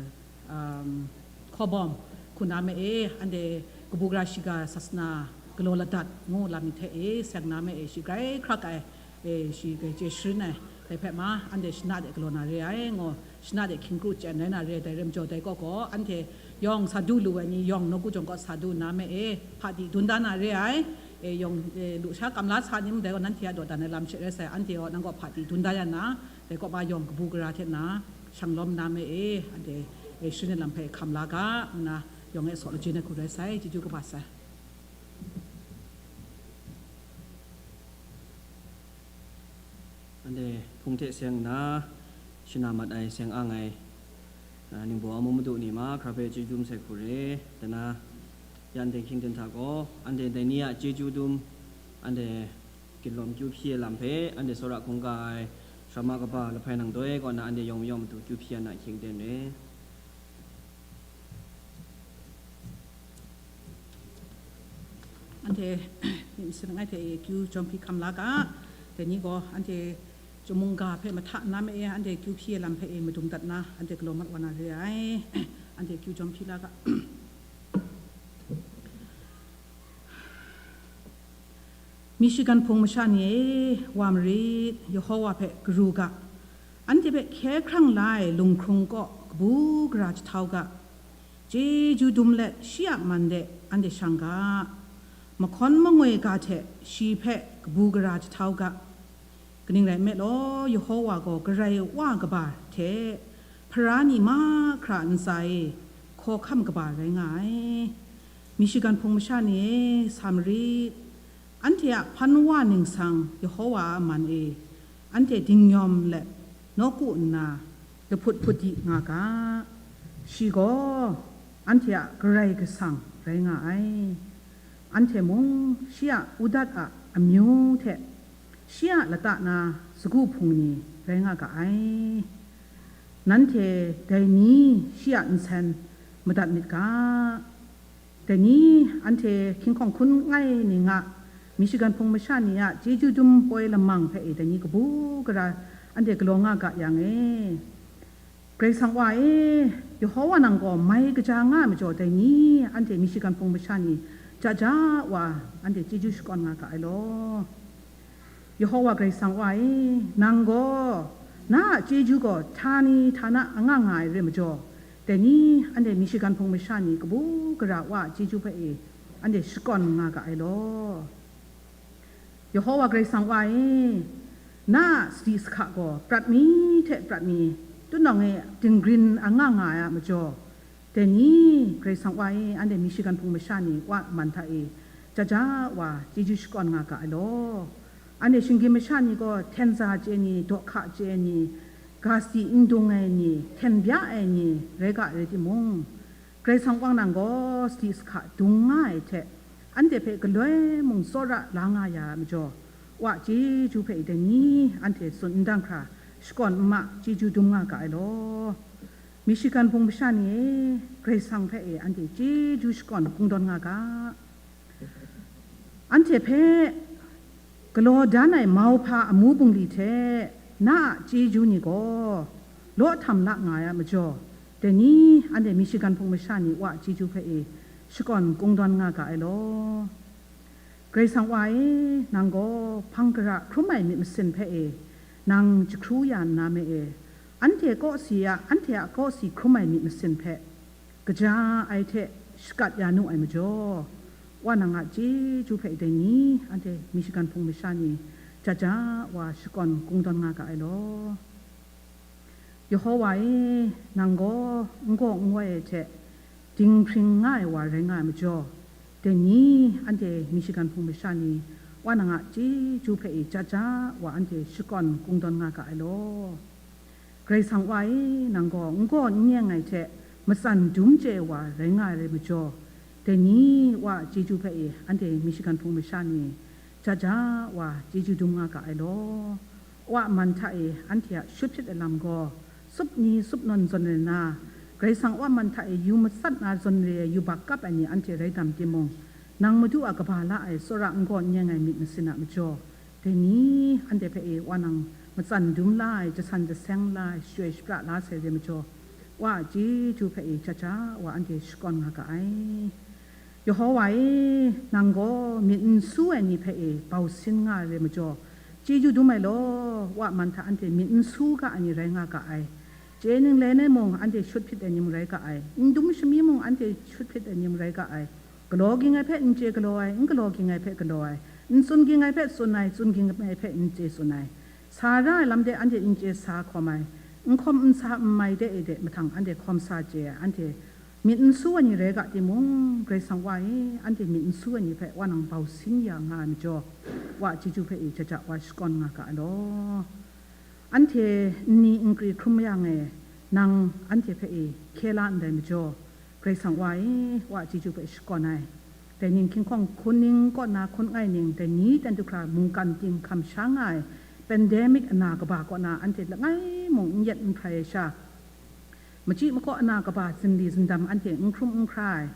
um, Hkawbawm hku na me e, anhte kabu gara shiga sasana galaw ladat ngu lam ni hte e, seng na me e, shi grai hkrak ai, E, shi grai chye sharin ai, dai hpe ma, anhte shana de galaw na re ai, ngaw, shana de hkying kru chyen rai na re ai, dai rai majaw, dai kaw gaw, anhte yawng sa du lu ai ni, yawng nawku jawng kaw sa du nna me e, hpaji dun da na re ai, e, yawng, e, lusha kam la sa ni mung, dai gaw nanhte a dawdan ai lam she rai sai, anhte gaw nang gaw hpaji dun da ya na, dai kaw ma yawng kabu gara hte na, shang lawm na me e, anhte, e, sharin ai lam hpe hkam la ga, nna yawng e saw lajin ai hku rai sai, chyeju kaba sai. Anhte hpung hte seng nna, shana mat ai seng ang ai, a, ningbaw amu madu ni ma, hkra hpe chyeju dum sai hku re, dana, ya anhte hkying ten hta gaw, anhte dai ni a chyeju dum, anhte ginlawm kyu hpyi ai lam hpe, anhte tsawra hkungga ai, sara ma kaba lahpai nang doi kaw na, anhte yawng mayawng matu kyu hpyi ya na hkying ten re. Anhte myit masin langai hte e kyu jawm hpyi hkam la ga, dai ni gaw anhte chyum mungga hpe mahta nna me e, anhte kyu hpyi ai lam hpe e madung dat nna, anhte galaw mat wa na re ai, anhte kyu jawm hpyi la ga. Michigan hpung masha ni e, wa marit, Yehowa hpe karu ga, anhte hpe hkye hkrang la ai lunghkrung kaw kabu gara jahtau ga, chyeju dum let shi a man de anhte shang ga, mahkawn mangwi ga hte shi hpe kabu gara jahtau ga, kaning rai nme law, Yehowa gaw Karai Wa kaba hte hpara ni mahkra ntsa e hkawhkam kaba rai nga ai. Michigan hpung masha ni e, sa marit, anhte a hpan wa ningsang Yehowa a man e, anhte dingnyawm let nawku nna lahput hput di nga ga. Shi gaw anhte a Karai Kasang rai nga ai. Anhte mung shi a udat a amyu hte shi a lata na sagu hpung ni rai nga ga ai. Nanhte dai ni shi a nsen madat myit ga. Dai ni anhte hkying hkawng hkun ngai ni nga, Michigan hpung masha ni a chyeju dum poi lamang hpe e dai ni kabu gara anhte galaw nga ga yang e, Karai Kasang Wa e, Yehowa nang gaw mai kaja nga ai majaw, dai ni anhte Michigan hpung masha ni ja ja wa anhte chyeju shakawn nga ga ai law. Yehowa Karai Kasang Wa e, nang gaw, na a chyeju gaw htani htana anga nga ai re majaw, dai ni anhte Michigan hpung masha ni kabu gara Wa a chyeju hpe e anhte shakawn nga ga ai law. Yehowa Karai Kasang Wa e, na a sadi sahka gaw prat mi hte prat mi, tutnawng e dinggrin anga nga ai a majaw, dai ni Karai Kasang Wa e, anhte Michigan hpung masha ni Wa man hta e ja ja wa chyeju shakawn nga ga ai law. Anhte shinggyim masha ni gaw htenza chye ni, dawhka chye ni, ga sadi n dung ai ni, hten bya ai ni rai ga rai timung, Karai Kasang Wa nang gaw sadi sahka dung nga ai hte, anhte hpe galoi mung tsawra la nga ya ai majaw, Wa chyeju hpe dai ni anhte tsun n dang hkra, shakawn n ma chyeju dum nga ga ai law. Michigan hpung masha ni e, Karai Kasang hpe e anhte chyeju shakawn kungdawn nga ga. Anhte hpe galaw dan ai mauhpa amu bungli hte na a chyeju ni gaw law htam la nga ai a majaw, dai ni anhte Michigan hpung masha ni Wa a chyeju hpe e shakawn kungdawn nga ga ai law. Karai Kasang Wa e, nang gaw hpang gara hkrum ai myit masin hpe e nang jahkru ya nna me e, anhte kawsi a, anhte a kawsi hkrum ai myit masin hpe kaja ai hte shakat ya nu ai majaw, Wa nang a chyeju hpe dai ni anhte Michigan hpung masha ni ja ja wa shakawn kungdawn nga ga ai law. Yehowa e, nang gaw n gaw n woi ai hte dinghpring nga ai wa rai nga ai majaw, dai ni anhte Michigan hpung masha ni Wa nang a chyeju hpe e ja ja wa anhte shakawn kungdawn nga ga ai law. Karai Kasang Wa e, nang gaw n gaw n nyeng ai hte matsan dum chye ai wa rai nga ai rai majaw, dai ni Wa a chyeju hpe e anhte Michigan hpung masha ni ja ja wa chyeju dum nga ga ai law. Wa man hta e anhte a shut hpyit ai lam gaw, tsup ni tsup nawn zawn re na, Karai Kasang Wa man hta e yu matsat na zawn re ai yubak kap ai ni anhte rai dam timung, nang Madu a kaba la ai tsawra n gaw n yeng ai myit masin a majaw, dai ni anhte hpe e Wa nang matsan dum la ai, jasan jaseng la ai, shachyoi shapra la sai re majaw, Wa a chyeju hpe e ja ja wa anhte shakawn nga ga ai. Yehowa e, nang gaw myit n su ai ni hpe e bau sin nga ai re majaw, Chyeju dum ai law, Wa man hta anhte myit n su ga ai ni rai nga ga ai. Chye ninglen ai mung anhte shut hpyit ai ni mung rai ga ai. N dum shami mung anhte shut hpyit ai ni mung rai ga ai. Galaw ging ai hpe n chye galaw ai, n galaw ging ai hpe galaw ai, n tsun ging ai hpe tsun ai, tsun ging ai hpe n chye tsun ai, sa ra ai lam de anhte n chye sa hkawm ai, n hkawm n sa n mai de e de mahtang anhte hkawm sa chye ai, anhte myit n su ai ni rai ga timung, Karai Kasang Wa e, anhte myit n su ai ni hpe Wa nang bau sin ya nga ai majaw, Wa chyeju hpe e jaja Wa shakawn nga ga ai law. Anhte nni nkri hkrum yang e, nang anhte hpe e hkye la ndai majaw, Karai Kasang Wa e, Wa chyeju hpe shakawn ai. Dai ning hkying hkawng hkun ning kaw na hkun ngai ning, dai ni dan du hkra mungkan ting hkam sha nga ai, pandemic ana kaba kaw na anhte langai mung n yet n hprai ai sha, machyi makaw ana kaba zinli zindam anhte n hkrum n hkra ai,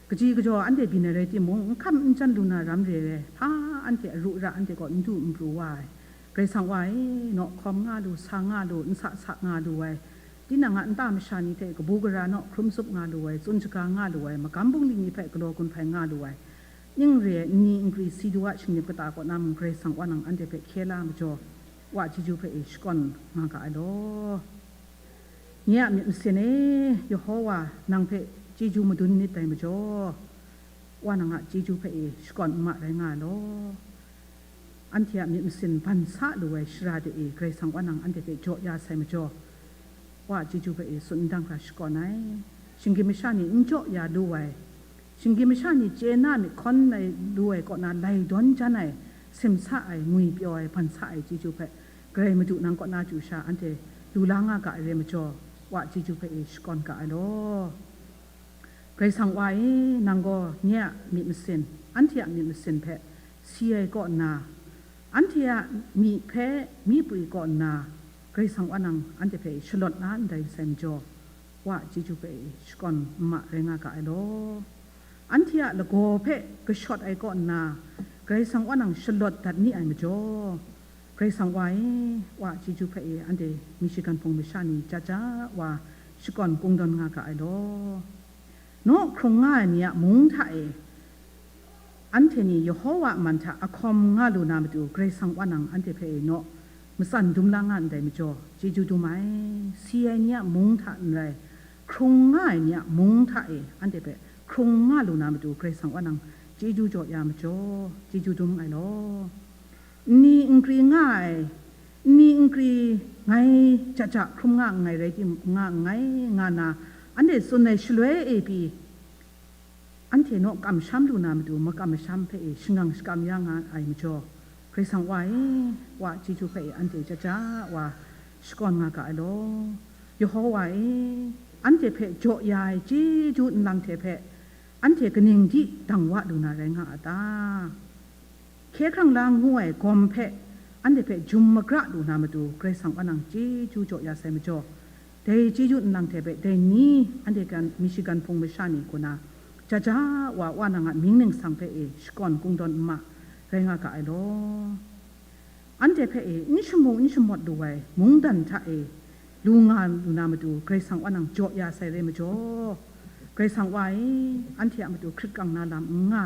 kaji kajaw anhte byin ai rai timung, n hkam n jan lu na ram re ai, hpa anhte aru ara anhte kaw n du n pru wa ai. Karai Kasang Wa e, naw hkawm nga lu, sa nga lu, n sa sa nga lu ai, tinang a nta masha ni hte kabu gara naw hkrum zup nga lu ai, tsun shaga nga lu ai, magam bungli ni hpe galaw gun hpai nga lu ai, ning re ai nni nkri si du a shingnip kata kaw na mung Karai Kasang Wa nang anhte hpe hkye la majaw, Wa chyeju hpe e shakawn nga ga ai law. Nye a myit masin e, Yehowa nang hpe chyeju madun nit dai majaw, Wa nang a chyeju hpe e shakawn n ma rai nga ai law. Anhte a myit masin ban sa lu ai shara de e, Karai Kasang Wa nang anhte hpe jaw ya sai majaw, Wa a chyeju hpe e tsun n dang hkra shakawn ai. Shinggyim masha ni n jaw ya lu ai, shinggyim masha ni chye na myit hkawn ai lu ai kaw na lai dawn jan ai, simsa ai, ngwipyaw ai, ban sa ai chyeju hpe, Karai Madu nang kaw na chyu sha anhte lu la nga ga ai re majaw, Wa a chyeju hpe e shakawn ga ai law. Karai Kasang Wa e, nang gaw nye a myit masin, anhte a myit masin hpe si ai kaw nna, anhte a myi hpe myi pwi kaw nna, Karai Kasang Wa nang anhte hpe shalawt la ndai sai majaw, Wa a chyeju hpe shakawn n ma rai nga ga ai law. Anhte a lagaw hpe kashawt ai kaw nna, Karai Kasang Wa nang shalawt dat ni ai majaw, Karai Kasang Wa e, Wa a chyeju hpe e, anhte Michigan hpung masha ni jaja wa shakawn kungdawn nga ga ai law. Naw hkrung nga ai ni a mung hta e, anhte ni Yehowa a man hta ahkawm nga lu na matu, Karai Kasang Wa nang anhte hpe e naw matsan dum la nga ndai majaw, chyeju dum ai, si ai ni a mung hta n rai, hkrung nga ai ni a mung hta e anhte hpe hkrung nga lu na matu, Karai Kasang Wa nang chyeju jaw ya majaw, chyeju dum ai law. Nni nkri nga ai, nni nkri ngai jaja hkrum nga nngai rai tim-, nga nngai nga na, anhte tsun ai shaloi e pyi, anhte naw kamsham lu na matu, makam masham hpe e shangang shakam ya nga ai majaw, Karai Kasang Wa e, Wa a chyeju hpe e anhte jaja wa shakawn nga ga ai law. Yehowa e, anhte hpe jaw ya ai chyeju nlang hte hpe, anhte kaning di dang wa lu na rai nga a ta? Hkye hkrang la ngu ai gawm hpe anhte hpe jum magra lu na matu, Karai Kasang Wa nang chyeju jaw ya sai majaw, dai chyeju nlang hte hpe dai ni anhte kan Michigan hpung masha ni kaw na, jaja wa Wa nang a mying ningsang hpe e shakawn kungdawn n ma rai nga ga ai law. Anhte hpe e n shamu n shamawt lu ai mungdan hta e lu nga lu na matu, Karai Kasang Wa nang jaw ya sai re majaw, Karai Kasang Wa e, anhte a matu hkrit kang na lam n nga,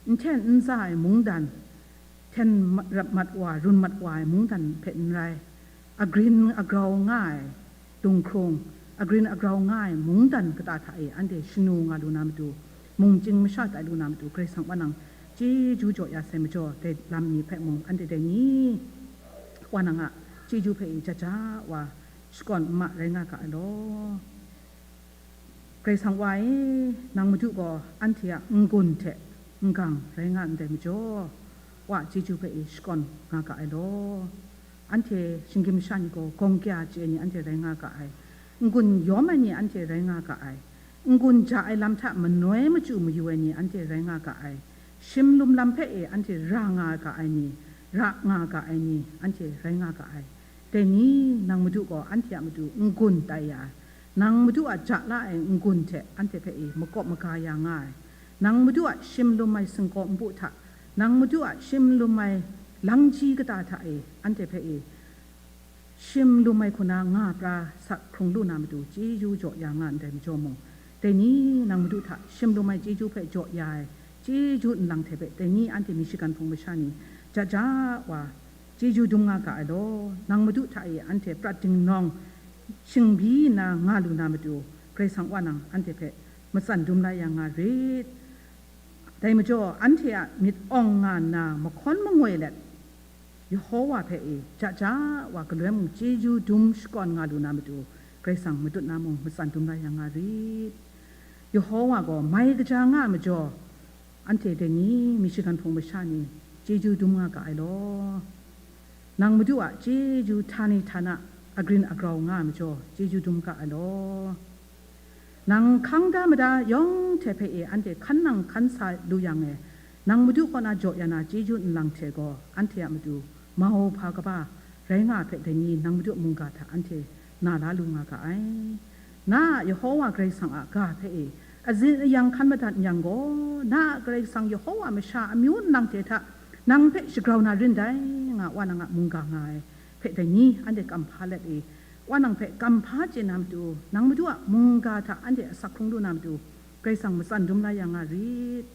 n hten n za ai mungdan, hten ma-, rap mat wa, run mat wa ai mungdan hpe n rai, agrin agrau nga ai dunghkrung, agrin agrau nga ai mungdan kata hta e anhte shanu nga lu na matu, mung chying masha tai lu na matu, Karai Kasang Wa nang chyeju jaw ya sai majaw, dai lam ni hpe mung anhte dai ni Wa nang a chyeju hpe e jaja wa shakawn n ma rai nga ga ai law. Karai Kasang Wa e, nang Madu gaw anhte a n-gun hte n-gang rai nga ndai majaw, Wa a chyeju hpe e shakawn nga ga ai law. Anhte shinggyim masha ni gaw gawng kya chye ai ni anhte rai nga ga ai, n-gun yawm ai ni anhte rai nga ga ai, n-gun ja ai lam hta manoi machyu mayu ai ni anhte rai nga ga ai, shim lum lam hpe e anhte ra nga ga ai ni, ra nga ga ai ni anhte rai nga ga ai. Dai ni, nang Madu gaw anhte a matu n-gun tai ya ai, nang Madu a ja la ai n-gun hte anhte hpe e makawp maga ya nga ai, nang Madu a shim lum ai singkaw npu hta, nang Madu a shim lum ai langji kata hta e anhte hpe e shim lum ai hku na nga pra sak hkrung lu na matu chyeju jaw ya nga ndai majaw mung, dai ni nang Madu hta shim lum ai chyeju hpe jaw ya ai chyeju nlang hte hpe dai ni anhte Michigan hpung masha ni ja ja wa chyeju dum nga ga ai law. Nang Madu hta e anhte prat dingnawng shingbyi nna nga lu na matu, Karai Kasang wa nang anhte hpe matsan dum la ya nga rit. Dai majaw, anhte a myit awng nga nna mahkawn mangoi let, Yehowa hpe e ja ja wa galoi mung chyeju dum shakawn nga lu na matu, Karai Kasang matut na mung matsan dum la ya nga rit. Yehowa gaw mai kaja nga ai majaw, anhte dai ni Michigan hpung masha ni chyeju dum nga ga ai law. Nang Madu a chyeju htani htana agrin agrau nga ai majaw, chyeju dum ga ai law. Nang hkang da mada yawng hte hpe e anhte hkan nang hkan sa lu yang e, nang Madu kaw na jaw ya na chyeju nlang hte gaw, anhte a matu mau hpa kaba rai nga ai hpe dai ni nang Madu a mungga hta anhte na la lu nga ga ai. Na a Yehowa Karai Kasang a ga hpe e azin ayang hkan madat n yang gaw, na a Karai Kasang Yehowa masha amyu nlang hte hta nang hpe shagrau na rin dai, nga wa nang a mungga nga ai hpe dai ni anhte kam hpa let e, wa nang hpe kam hpa chye na matu, nang Madu a mungga hta anhte asak hkrung lu na matu, Karai Kasang matsan dum la ya nga rit.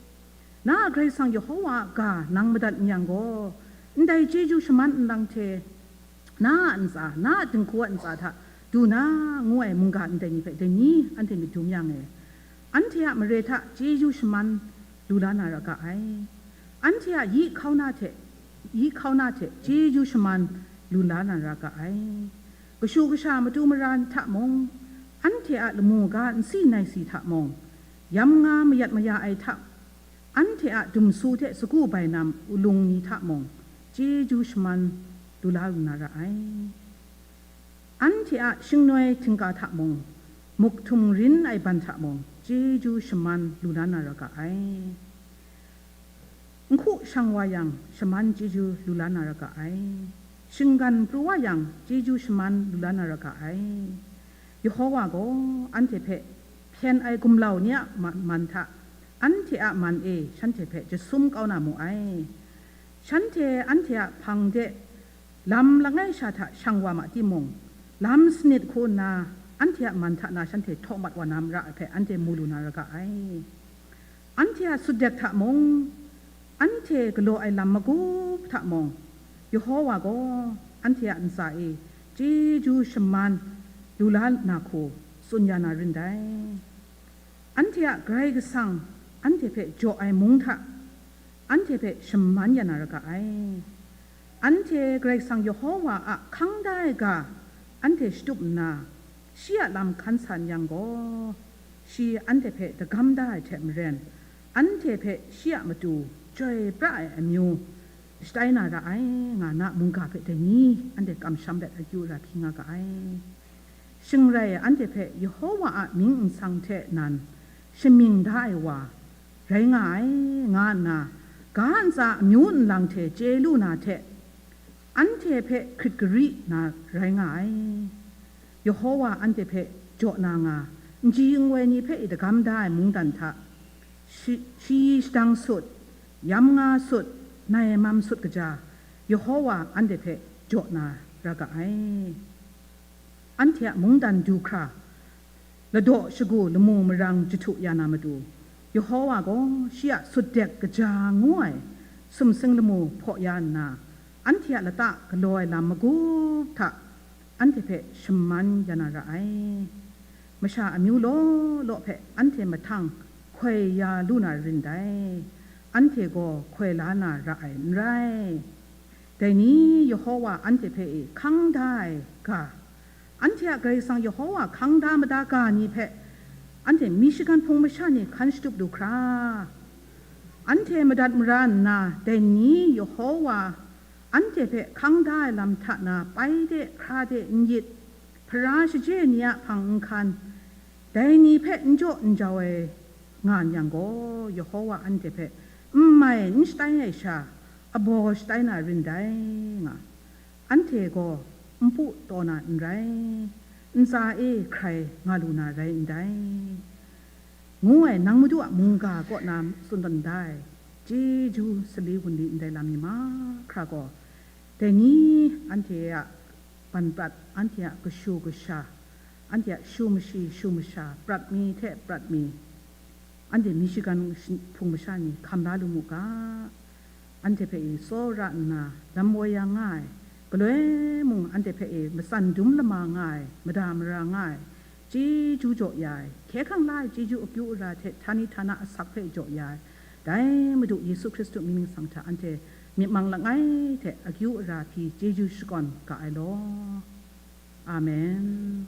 Na a Karai Kasang Yehowa a ga nang madat n yang gaw, ndai chyeju shaman nlang hte na a ntsa, na a dinghku a ntsa hta du na ngu ai mungga ndai ni hpe dai ni anhte myit dum yang e, anhte a mare hta chyeju shaman lu la na ra ga ai. Anhte a yi hkauna hte, yi hkauna hte chyeju shaman lu la na ra ga ai. Kashu kasha matu mara hta mung, anhte a lamu ga nsi naisi hta mung, yam nga mayat maya ai hta, anhte a dumsu hte sagu bainam ulung ni hta mung, chyeju shaman lu la lu na ra ai. Anhte a shingnoi htingga hta mung, muk htum rin ai ban hta mung, chyeju shaman lu la na ra ga ai. Nhku shang wa yang, shaman chyeju lu la na ra ga ai. Shinggan pru wa yang, chyeju shaman lu la na ra ga ai. Yehowa gaw anhte hpe hpyen ai gumlau ni a ma-, man hta, anhte a man e shanhte hpe jasum kau na mu ai. Shanhte anhte a hpang de lam langai sha hta shang wa ma timung, lam sanit hku nna anhte a man hta na shanhte htaw mat wa na mara ai hpe anhte mu lu na ra ga ai. Anhte a sutdek hta mung, anhte galaw ai lam magup hta mung, Yehowa gaw anhte a ntsa e chyeju shaman lu la na hku tsun ya na rin dai. Anhte a Karai Kasang anhte hpe jaw ai mung hta, anhte hpe shaman ya na ra ga ai. Anhte Karai Kasang Yehowa a hkang da ai ga anhte shatup nna, shi a lam hkan san yang gaw, shi anhte hpe dagam da ai hte maren, anhte hpe shi a matu chyoi pra ai amyu shatai na ra ai, nga na mungga hpe dai ni anhte kamsham let akyu ra hpyi nga ga ai. Shing rai anhte hpe Yehowa a mying nsang hte nan shamying da ai wa rai nga ai, nga nna ga ntsa amyu nlang hte chye lu na hte, anhte hpe hkrit gari na rai nga ai. Yehowa anhte hpe jaw na nga, nji nwoi ni hpe i dagam da ai mungdan hta, shi-, shayi shadang sut, yam nga sut, nai mam sut kaja, Yehowa anhte hpe jaw na ra ga ai. Anhte a mungdan du hkra, ladaw shagu lamu marang jahtu ya na matu, Yehowa gaw shi a sutdek kaja ngu ai sumsing lamu hpaw ya nna, anhte a lata galaw ai lam magup hta anhte hpe shaman ya na ra ai. Masha amyu law law hpe anhte mahtang hkoi ya lu na rin dai, anhte gaw hkoi la na ra ai n rai. Dai ni Yehowa anhte hpe e hkang da ai ga, anhte a Karai Kasang Yehowa hkang da mada ga ni hpe, anhte Michigan hpung masha ni hkan shatup lu hkra, anhte madat mara nna, dai ni Yehowa anhte hpe hkang da ai lam hta na pai de, hkra de, n yit, hpara shaje ni a hpang n hkan, dai ni hpe n jaw n jau ai nga n yang gaw, Yehowa anhte hpe n mai n shatai ai sha, abaw shatai na rin dai nga, anhte gaw npu taw na n rai, ntsa e hkrai nga lu na rai ndai, ngu ai nang Madu a mungga kaw na tsun tawn da ai chyeju sali wunli ndai lam mi mahkra gaw, dai ni anhte a ban prat, anhte a kashu kasha, anhte a shu mashi shu masha, prat mi hte prat mi, anhte Michigan shi-, hpung masha ni hkam la lu mu ga. anhte hpe e tsawra nna lam woi ya nga ai, galoi mung anhte hpe e matsan dum lama nga ai, mada mara nga ai, chyeju jaw ya ai, hkye hkrang la ai chyeju akyu ara hte htani htana asak hpe jaw ya ai, dai Madu Yesu Hkristu mying ningsang hta anhte myit mang langai hte akyu ara hpyi chyeju shakawn ga ai law. Amen.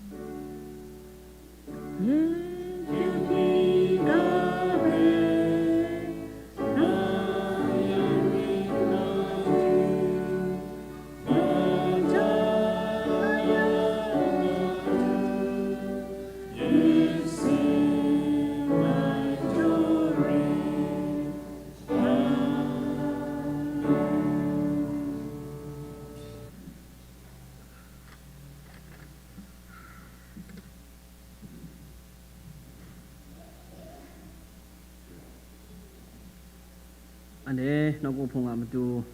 Anhte nawku hpung a matu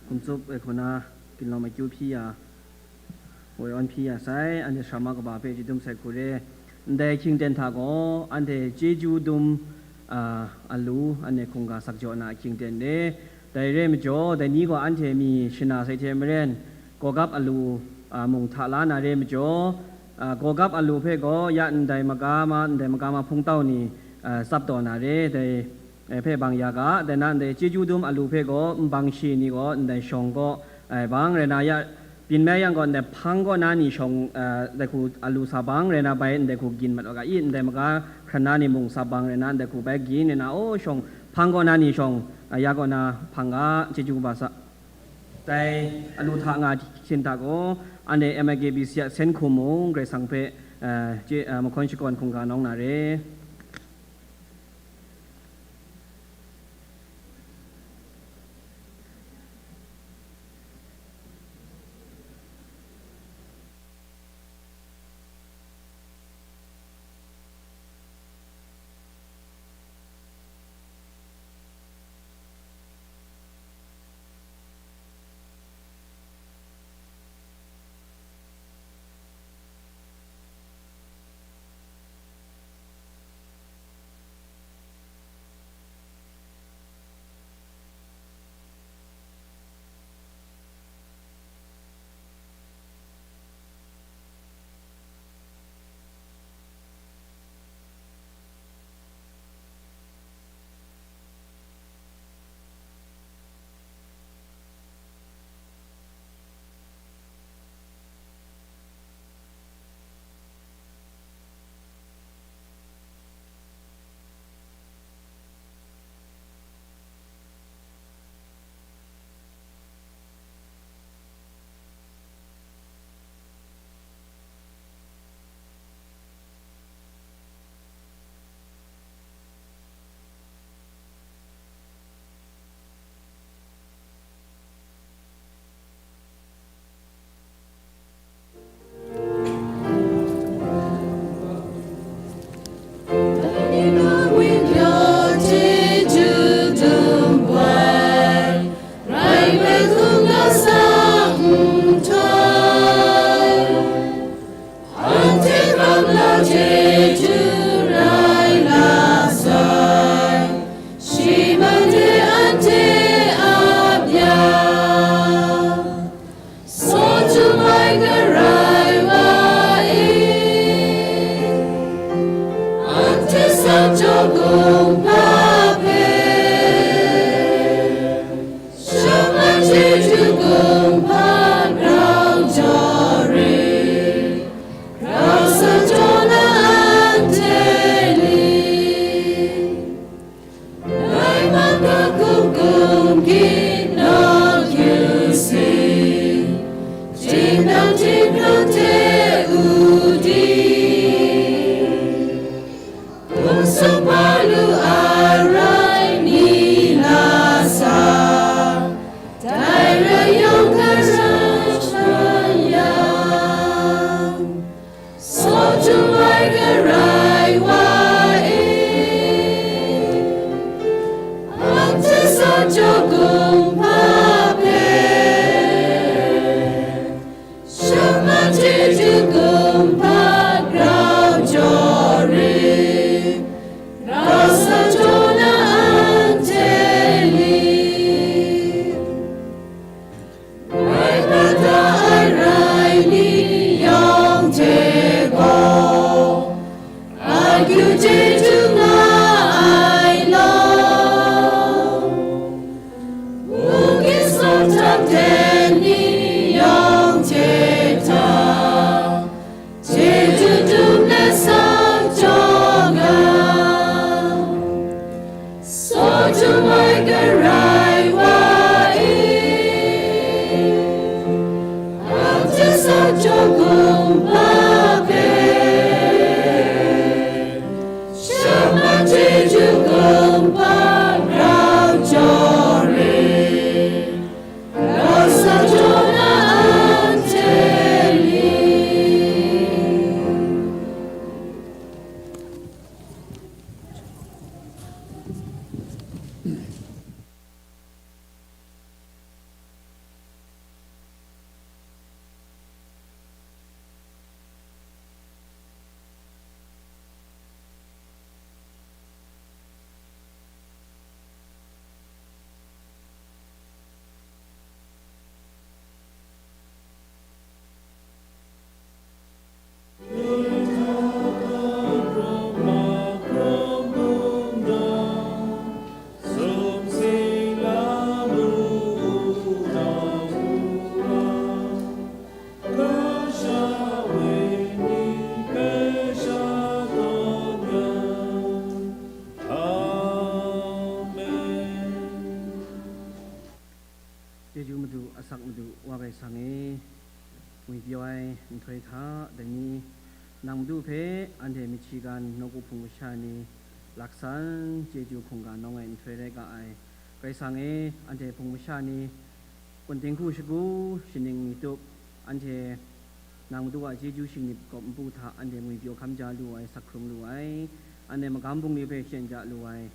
hkum tsup ai hku na, ginlawng akyu hpyi ya, woi awn hpyi ya sai, anhte sara ma kaba hpe chyeju dum sai hku re. Ndai hkying ten hta gaw, anhte chyeju dum, a, alu, anhte hkungga sak jaw na ahkying ten re. Dai re majaw, dai ni gaw anhte mi shana sai hte maren, gawgap alu, a, mung hta la na re majaw, a, gawgap alu hpe gaw ya ndai magama, ndai magama hpungtau ni, a, tsap taw na re, dai, e, hpe bang ya ga, dai na ndai chyeju dum alu hpe gaw nbang shi ni gaw ndai shawng gaw, e, bang rai na ya, byin mai yang gaw, ndai hpang kaw na ni shawng, a, ndai hku alu sa bang rai na bai, ndai hku gyin mat wa ga i, ndai maga hkran na ni mung sa bang rai na, ndai hku bai gyin rai na, o shawng, hpang kaw na ni shawng, a, ya kaw na hpang ga, chyeju kaba sa. Dai alu hta nga hkyin hta gaw, anhte M I K B C a sen hkum mung Karai Kasang hpe, a, chye, a, mahkawn shakawn hkungga nawng na re. Chyeju nga ai law, Bungli sawt htak ten ni yawng hte hta, chyeju dum let sak jaw nga. Sawt htum ai Karai wa e, anhte sawt jaw kumhpa hpe, shaman chyeju kumhpa grau jaw re, grau sa jaw na anhte ni. Chyeju Madu, asak Madu, Wa Karai Kasang e, ngwi pyaw ai nhtoi hta, dai ni nang Madu hpe anhte Michigan nawku hpung masha ni laksan chyeju hkungga nawng ai nhtoi rai ga ai. Karai Kasang e, anhte hpung masha ni kun dinghku shagu, shaning mi tup, anhte nang Madu a chyeju shingni kawp npu hta anhte ngwi pyaw hkam ja lu ai, sak hkrung lu ai, anhte magam bungli hpe shyen ja lu ai,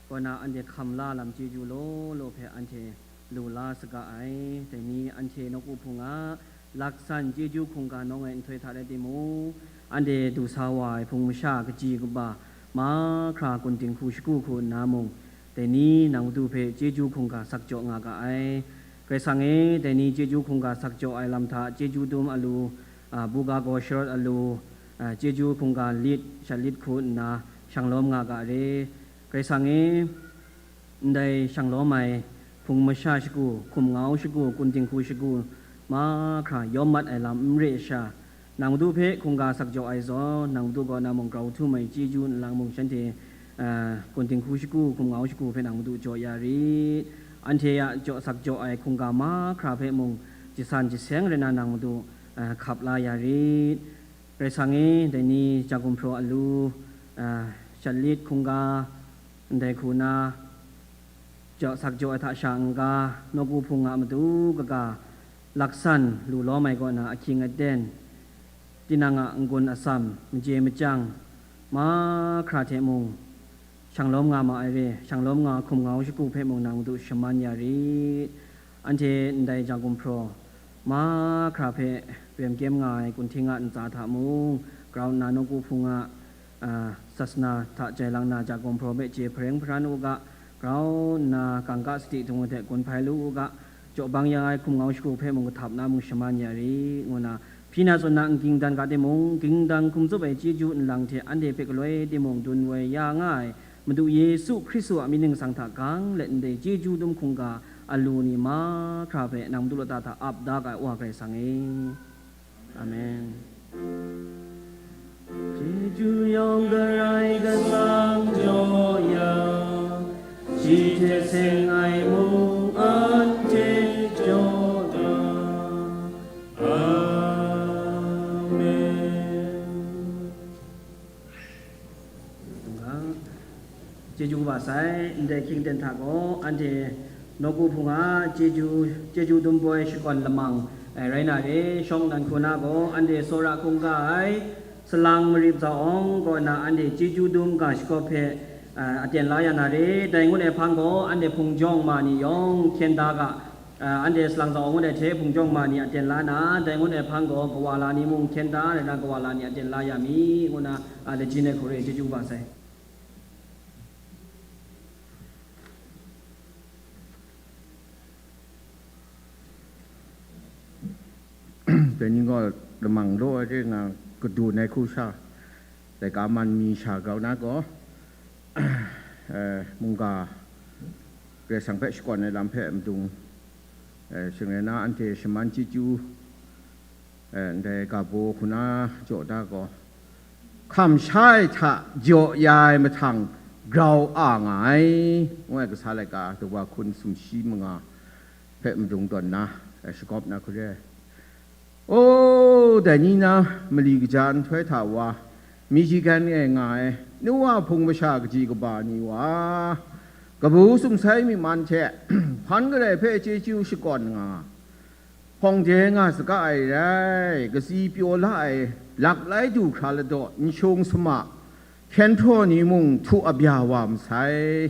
kaw na anhte hkam la lam chyeju law law hpe anhte lu la saga ai. Dai ni anhte nawku hpung a laksan chyeju hkungga nawng ai nhtoi hta rai timung, anhte du sa wa ai hpung masha kaji kaba mahkra kun dinghku shagu hku nna mung, dai ni nang Madu hpe chyeju hkungga sak jaw nga ga ai. Karai Kasang e, dai ni chyeju hkungga sak jaw ai lam hta chyeju dum alu, a, buga gaw sharawt alu, a, chyeju hkungga lit, shat lit hku nna shang lawm nga ga re. Karai Kasang e, ndai shang lawm ai hpung masha shagu, hkum ngau shagu, kun dinghku shagu, mahkra yawm mat ai lam n re sha, nang Madu hpe hkungga sak jaw ai zawn, nang Madu kaw na mung grau htum ai chyeju nlang mung shanhte, a, kun dinghku shagu, hkum ngau shagu hpe nang Madu jaw ya rit. Anhte a jaw sak jaw ai hkungga mahkra hpe mung jasan jaseng rai na nang Madu, a, hkap la ya rit. Karai Kasang e, dai ni ja gumhpraw alu, a, shat lit hkungga, ndai hku na, jaw sak jaw ai hta sha n-ga, nawku hpung a matu kaga, laksan lu lawm ai kaw na ahkying aten, tinang a n-gun atsam, maje machyang, mahkra hte mung, shang lawm nga ma ai re, shang lawm nga hkum ngau shagu hpe mung nang Madu shaman ya rit. Anhte ndai ja gumhpraw, mahkra hpe rem kyem nga ai kunhting a ntsa hta mung, grau nna nawku hpung a, a, sasana hta jai lang na ja gumhpraw hpe chye hpareng hparan u ga, grau nna kangka sadi htung hte gun hpai lu u ga, jaw bang ya ai hkum ngau shagu hpe mung kahtap na mung shaman ya rit, ngu na, hpyi na tsun na n-, ging dan ga timung, ging dan hkum tsup ai chyeju nlang hte anhte hpe galoi timung dun woi ya nga ai Madu Yesu Hkristu a myit ningsang hta gang let ndai chyeju dum hkungga alu ni mahkra hpe nang matu lata hta ap da ga ai Wa Karai Kasang e. Amen. Chyeju yawng Karai Kasang jaw ya, shi hte seng ai mung anhte jaw ya. Amen. Chyeju kaba sai, ndai hkying ten hta gaw, anhte nawku hpung a chyeju, chyeju dum poi shakawn lamang, eh, rai na re, shawng nnan hku na gaw, anhte tsawra hkungga ai, salang marip za awng kaw na anhte chyeju dum ga shakawp hpe, eh, aten la ya na re, dai ngut ai hpang gaw, anhte hpung jawng ma ni yawng hkyen da ga, A, anhte salang za awng ngut ai hte hpung jawng ma ni aten la na, dai ngut ai hpang gaw kawa la ni mung hkyen da rai na, kawa la ni aten la ya mi, ngu na, a, lajin ai hku re, chyeju kaba sai. Dai ni gaw lamang law ai re nga, kadun ai hku sha, Laika man mi sha grau na gaw, eh, mungga Karai Kasang hpe shakawn ai lam hpe madung, eh, shing rai na, anhte shaman chyeju, eh, ndai ga baw hku na jaw da gaw, hkam sha ai hta jaw ya ai mahtang grau a nga ai, ngu ai kasa laika dawa hkun sumshi manga hpe madung tawn na, eh, shagawp na hku re ai. O, dai ni na mali kaja nhtoi hta wa, Michigan e nga ai, nu wa hpung masha kaji kaba ni wa, kabu sumsai myi man hte, hpan garai hpe chyeju shakawn nga, hpawng de nga saga ai rai, katsi pyaw la ai, laklai du hkra ladaw, nshung sama, hkyen htaw ni mung htu abya wa masai.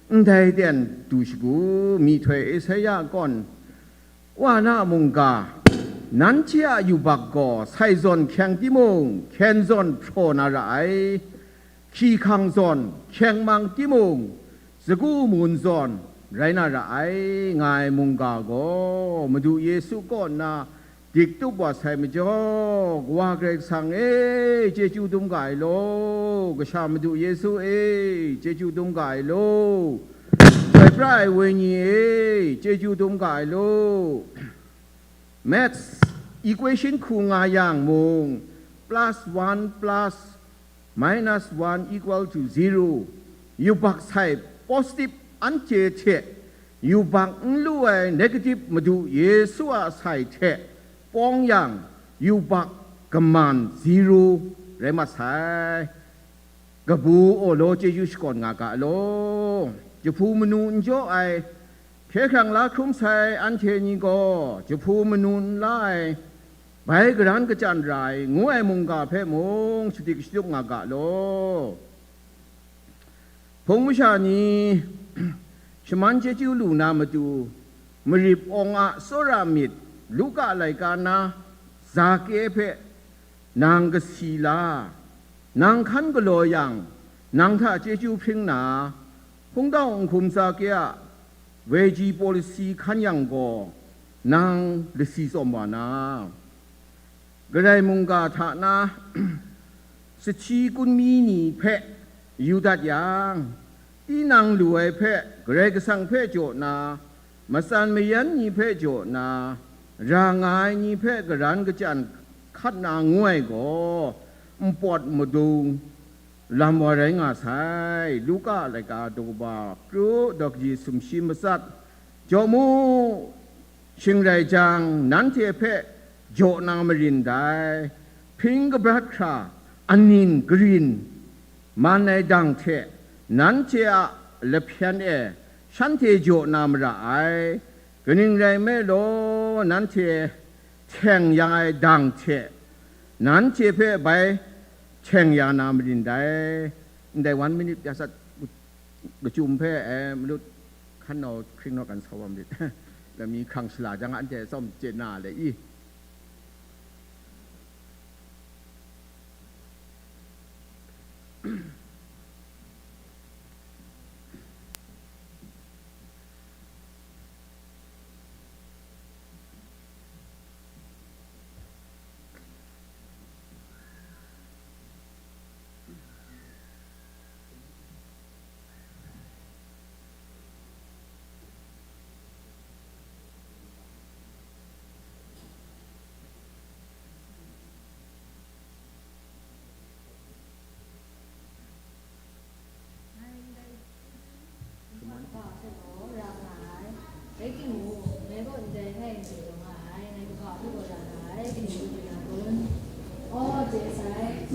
Ndai ten du shagu, myihtoi Esaia kawn, Wa na mungga, nanhte a yubak gaw sai zawn hkyeng timung, hkyen zawn hpraw na ra ai, hkyihkang zawn hkyeng mang timung, sagu mun zawn rai na ra ai, nga ai mungga gaw, Madu Yesu kaw nna dik tup wa sai majaw, Kawa Karai Kasang e, chyeju dum ga ai law, Kasha Madu Yesu e, chyeju dum ga ai law, Chyoi pra ai Wenyi e, chyeju dum ga ai law. Maths equation hku nga yang mung, plus one plus minus one equal to zero, yubak sai positive anhte hte yubak n lu ai negative Madu Yesu a sai hte pawng yang, yubak kaman zero rai mat sai. Kabu awlaw chyeju shakawn nga ga law. Jahpu manu n jaw ai, hkye hkrang la hkrum sai anhte ni gaw jahpu manu n la ai, bai garan kachyan ra ai, ngu ai mungga hpe mung shadik shatup nga ga law. Hpung masha ni shaman chyeju lu na matu, Marip awng a tsawra myit, Luka laika na, Zake hpe nang kasi la, nang hkan galaw yang, nang hta chyeju hpring na, hpungtau nhkum Zake a Weji pawlasi hkan yang gaw, nang lasi tsawm wa na, Karai mungga hta na sahti kunmi ni hpe yu dat yang, tinang lu ai hpe Karai Kasang hpe jaw na, matsan mayan ni hpe jaw na, ra nga ai ni hpe garan kachyan hkat na ngu ai gaw, npawt madung lam wa rai nga sai. Luka laika daw kaba pru daw kaji sumshi matsat, jaw mu, shing rai jang, nanhte hpe jaw na marin dai, hpring kabrat hkra, anin karin man ai dang hte, nanhte a lahpyan e shanhte jaw na mara ai. Kaning rai nme law, nanhte hteng ya ai dang hte, nanhte hpe bai hteng ya na marin dai. Ndai one minute ya sat, kachyum hpe, eh, malut hkan nau hkring naw kan sau wa marit. Lami hkrang shala jang anhte tsawm chye na le i?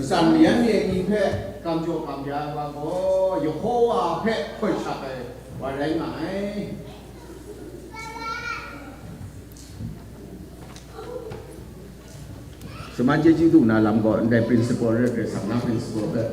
Matsan mayan ni hpe kam jaw kam ya ai wa gaw, Yehova hpe hkoi shak ai wa rai nga ai. Shaman chyeju du na lam gaw, ndai principal re, Karai Kasang na principal hpe.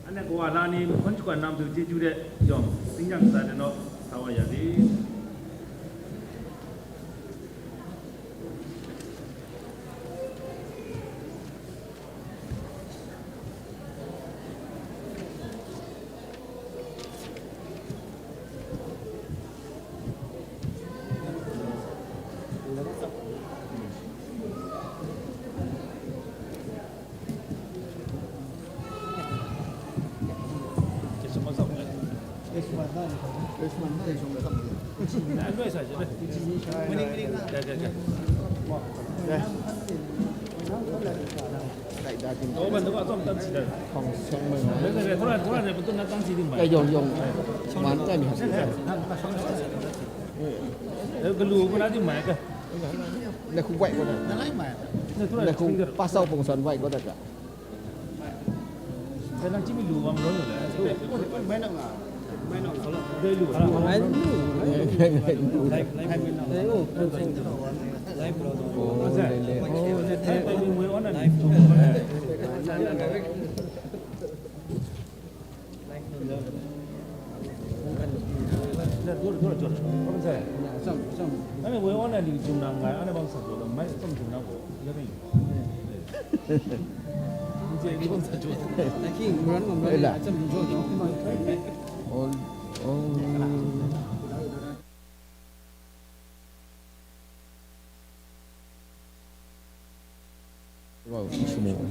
Anhte kawa la ni, mahkawn shakawn na matu chyeju de yawng, tsingnyang kasa de naw, sa wa ya de. Wow, semua.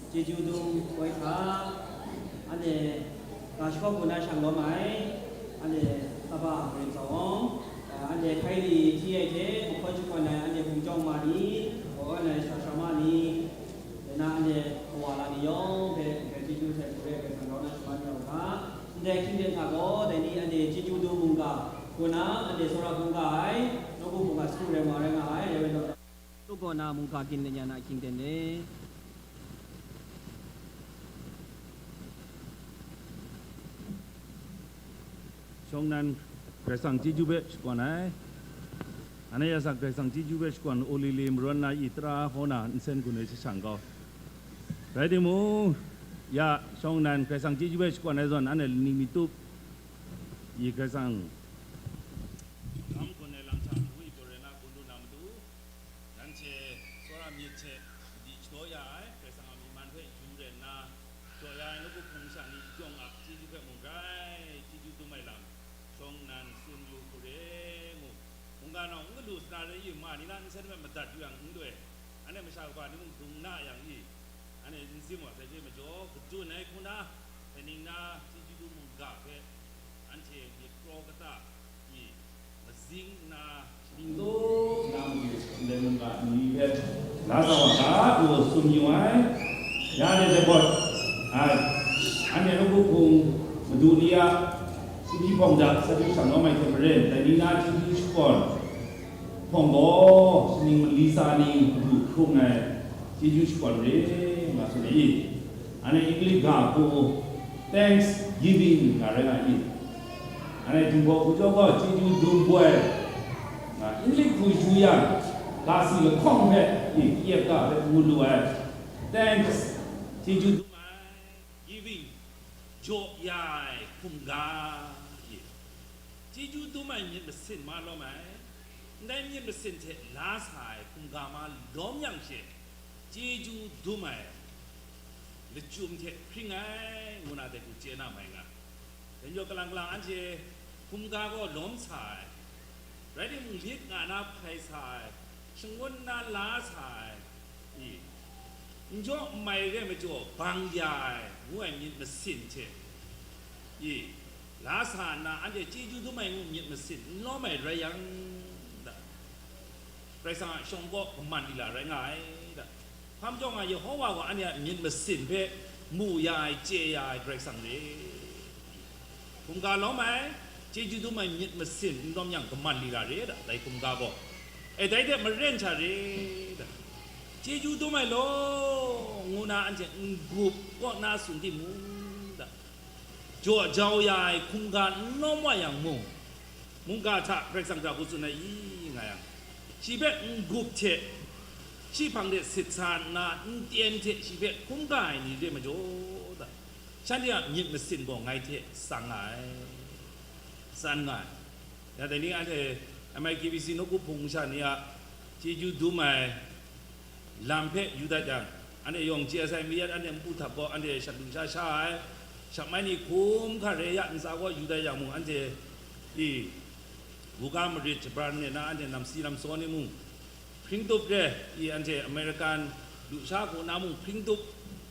Chyeju dum koi hta, anhte ga shakaw hku na shang lawm ai, anhte Saba Maren Zawng, anhte hkai li hti ai hte mahkawn shakawn ai anhte hpung chyawm ma ni, kaw ai sara sara ma ni, dai na anhte kawa la ni yawng hpe, ndai chyeju sai hku re ai Karai Kasang grau na shaman ya u ga, ndai hkying ten hta gaw, dai ni anhte chyeju dum mungga hku na anhte tsawra hkungga ai, nawku hkungga sagu rai wa rai nga ai, rai wa taw, Tukaw na mungga gin lanya na ahkying ten e. Shawng nnan Karai Kasang chyeju hpe shakawn ai. Anhte asak Karai Kasang chyeju hpe shakawn, o li li marawn na i tara hkaw na nsen gun ai shashang gaw. Rai timung, ya shawng nnan Karai Kasang chyeju hpe shakawn ai zawn, anhte lani mi tup i Karai Kasang lam gun ai lam hta, ngu i gaw rai na, gun lu na matu, nanhte tsawra myit hte madi shadaw ya ai, Karai Kasang a myi man hpe yu ren nna, jaw ya ai nawku hpung sha ni yawng a chyeju hpe mung grai chyeju dum ai lam, shawng nnan tsun yu hku re ngu, mungga nau n galu sana re yu ma ni na nsen hpe madat yu yang n loi, anhte masha kaba ni mung dung na yang i, anhte n zim wa sai hte majaw, kadun ai hku na, dai ning na chyeju dum mungga hpe, anhte myit kraw kata i mazing nna, shaning taw nna matu ndai mungga ni hpe la sa wa ga, ngu tsun yu ai. Ya de dai gaw, ai, anhte nawku hpung madu ni a, chyeju hpawng da, sa du shang lawm ai hte maren, dai ni na chyeju shakawn hpawng gaw, shaning mali sa ni madu hkrung ai chyeju shakawn re, nga tsun ai i. Anhte English ga hku Thanksgiving nga rai nga i. Anhte Jinghpaw hku chyawm gaw chyeju dum poi nga, English hku yu yang, ga si lahkawng hpe i, kayep ga hpe ngu lu ai. Thanks, chyeju dum ai, giving, jaw ya ai hkum ga i. Chyeju dum ai myit masin ma lawm ai, ndai myit masin hte la sa ai hkum ga ma lawm yang she, chyeju dum ai lachyum hte hpring ai, ngu na dai hku chye na mai nga. Dai majaw kalang kalang anhte hkum ga gaw lawm sa ai, rai timung, lit nga na hpai sa ai, shangun na la sa ai, i, n jaw n mai re majaw bang ya ai, ngu ai myit masin hte, i, la sa nna, anhte chyeju dum ai ngu myit masin n lawm ai rai yang, da, Karai Kasang a shawng gaw kaman lila rai nga ai, da. Hpa majaw nga, Yehowa gaw anhte a myit masin hpe mu ya ai, chye ya ai Karai Kasang re. Hkum ga lawm ai, chyeju dum ai myit masin n lawm yang, kaman lila re da, dai hkum ga gaw. E, dai hte maren sha re da, chyeju dum ai law, ngu na anhte n-gup kaw na tsun timung, da, jaw jau ya ai hkum ga n lawm wa yang mung, mungga hta Karai Kasang hkra hku tsun ai i nga yang, shi hpe n-gup hte, shi hpang de sit sa nna, n-tyen hte shi hpe hkum ga ai ni re majaw, da, shanhte a myit masin gaw ngai hte tsang nga ai, tsan nga ai. Ya dai ni anhte M I K B C nawku hpung sha ni a chyeju dum ai lam hpe yu dat yang, anhte yawng chye sai mayat, anhte npu htap gaw anhte shat lu sha sha ai, shap mai ni hkum hkare ya ntsa gaw yu dat yang mung, anhte i buga marit shabran re na, anhte namsi namsaw ni mung hpring tup re i, anhte American lusha hku na mung hpring tup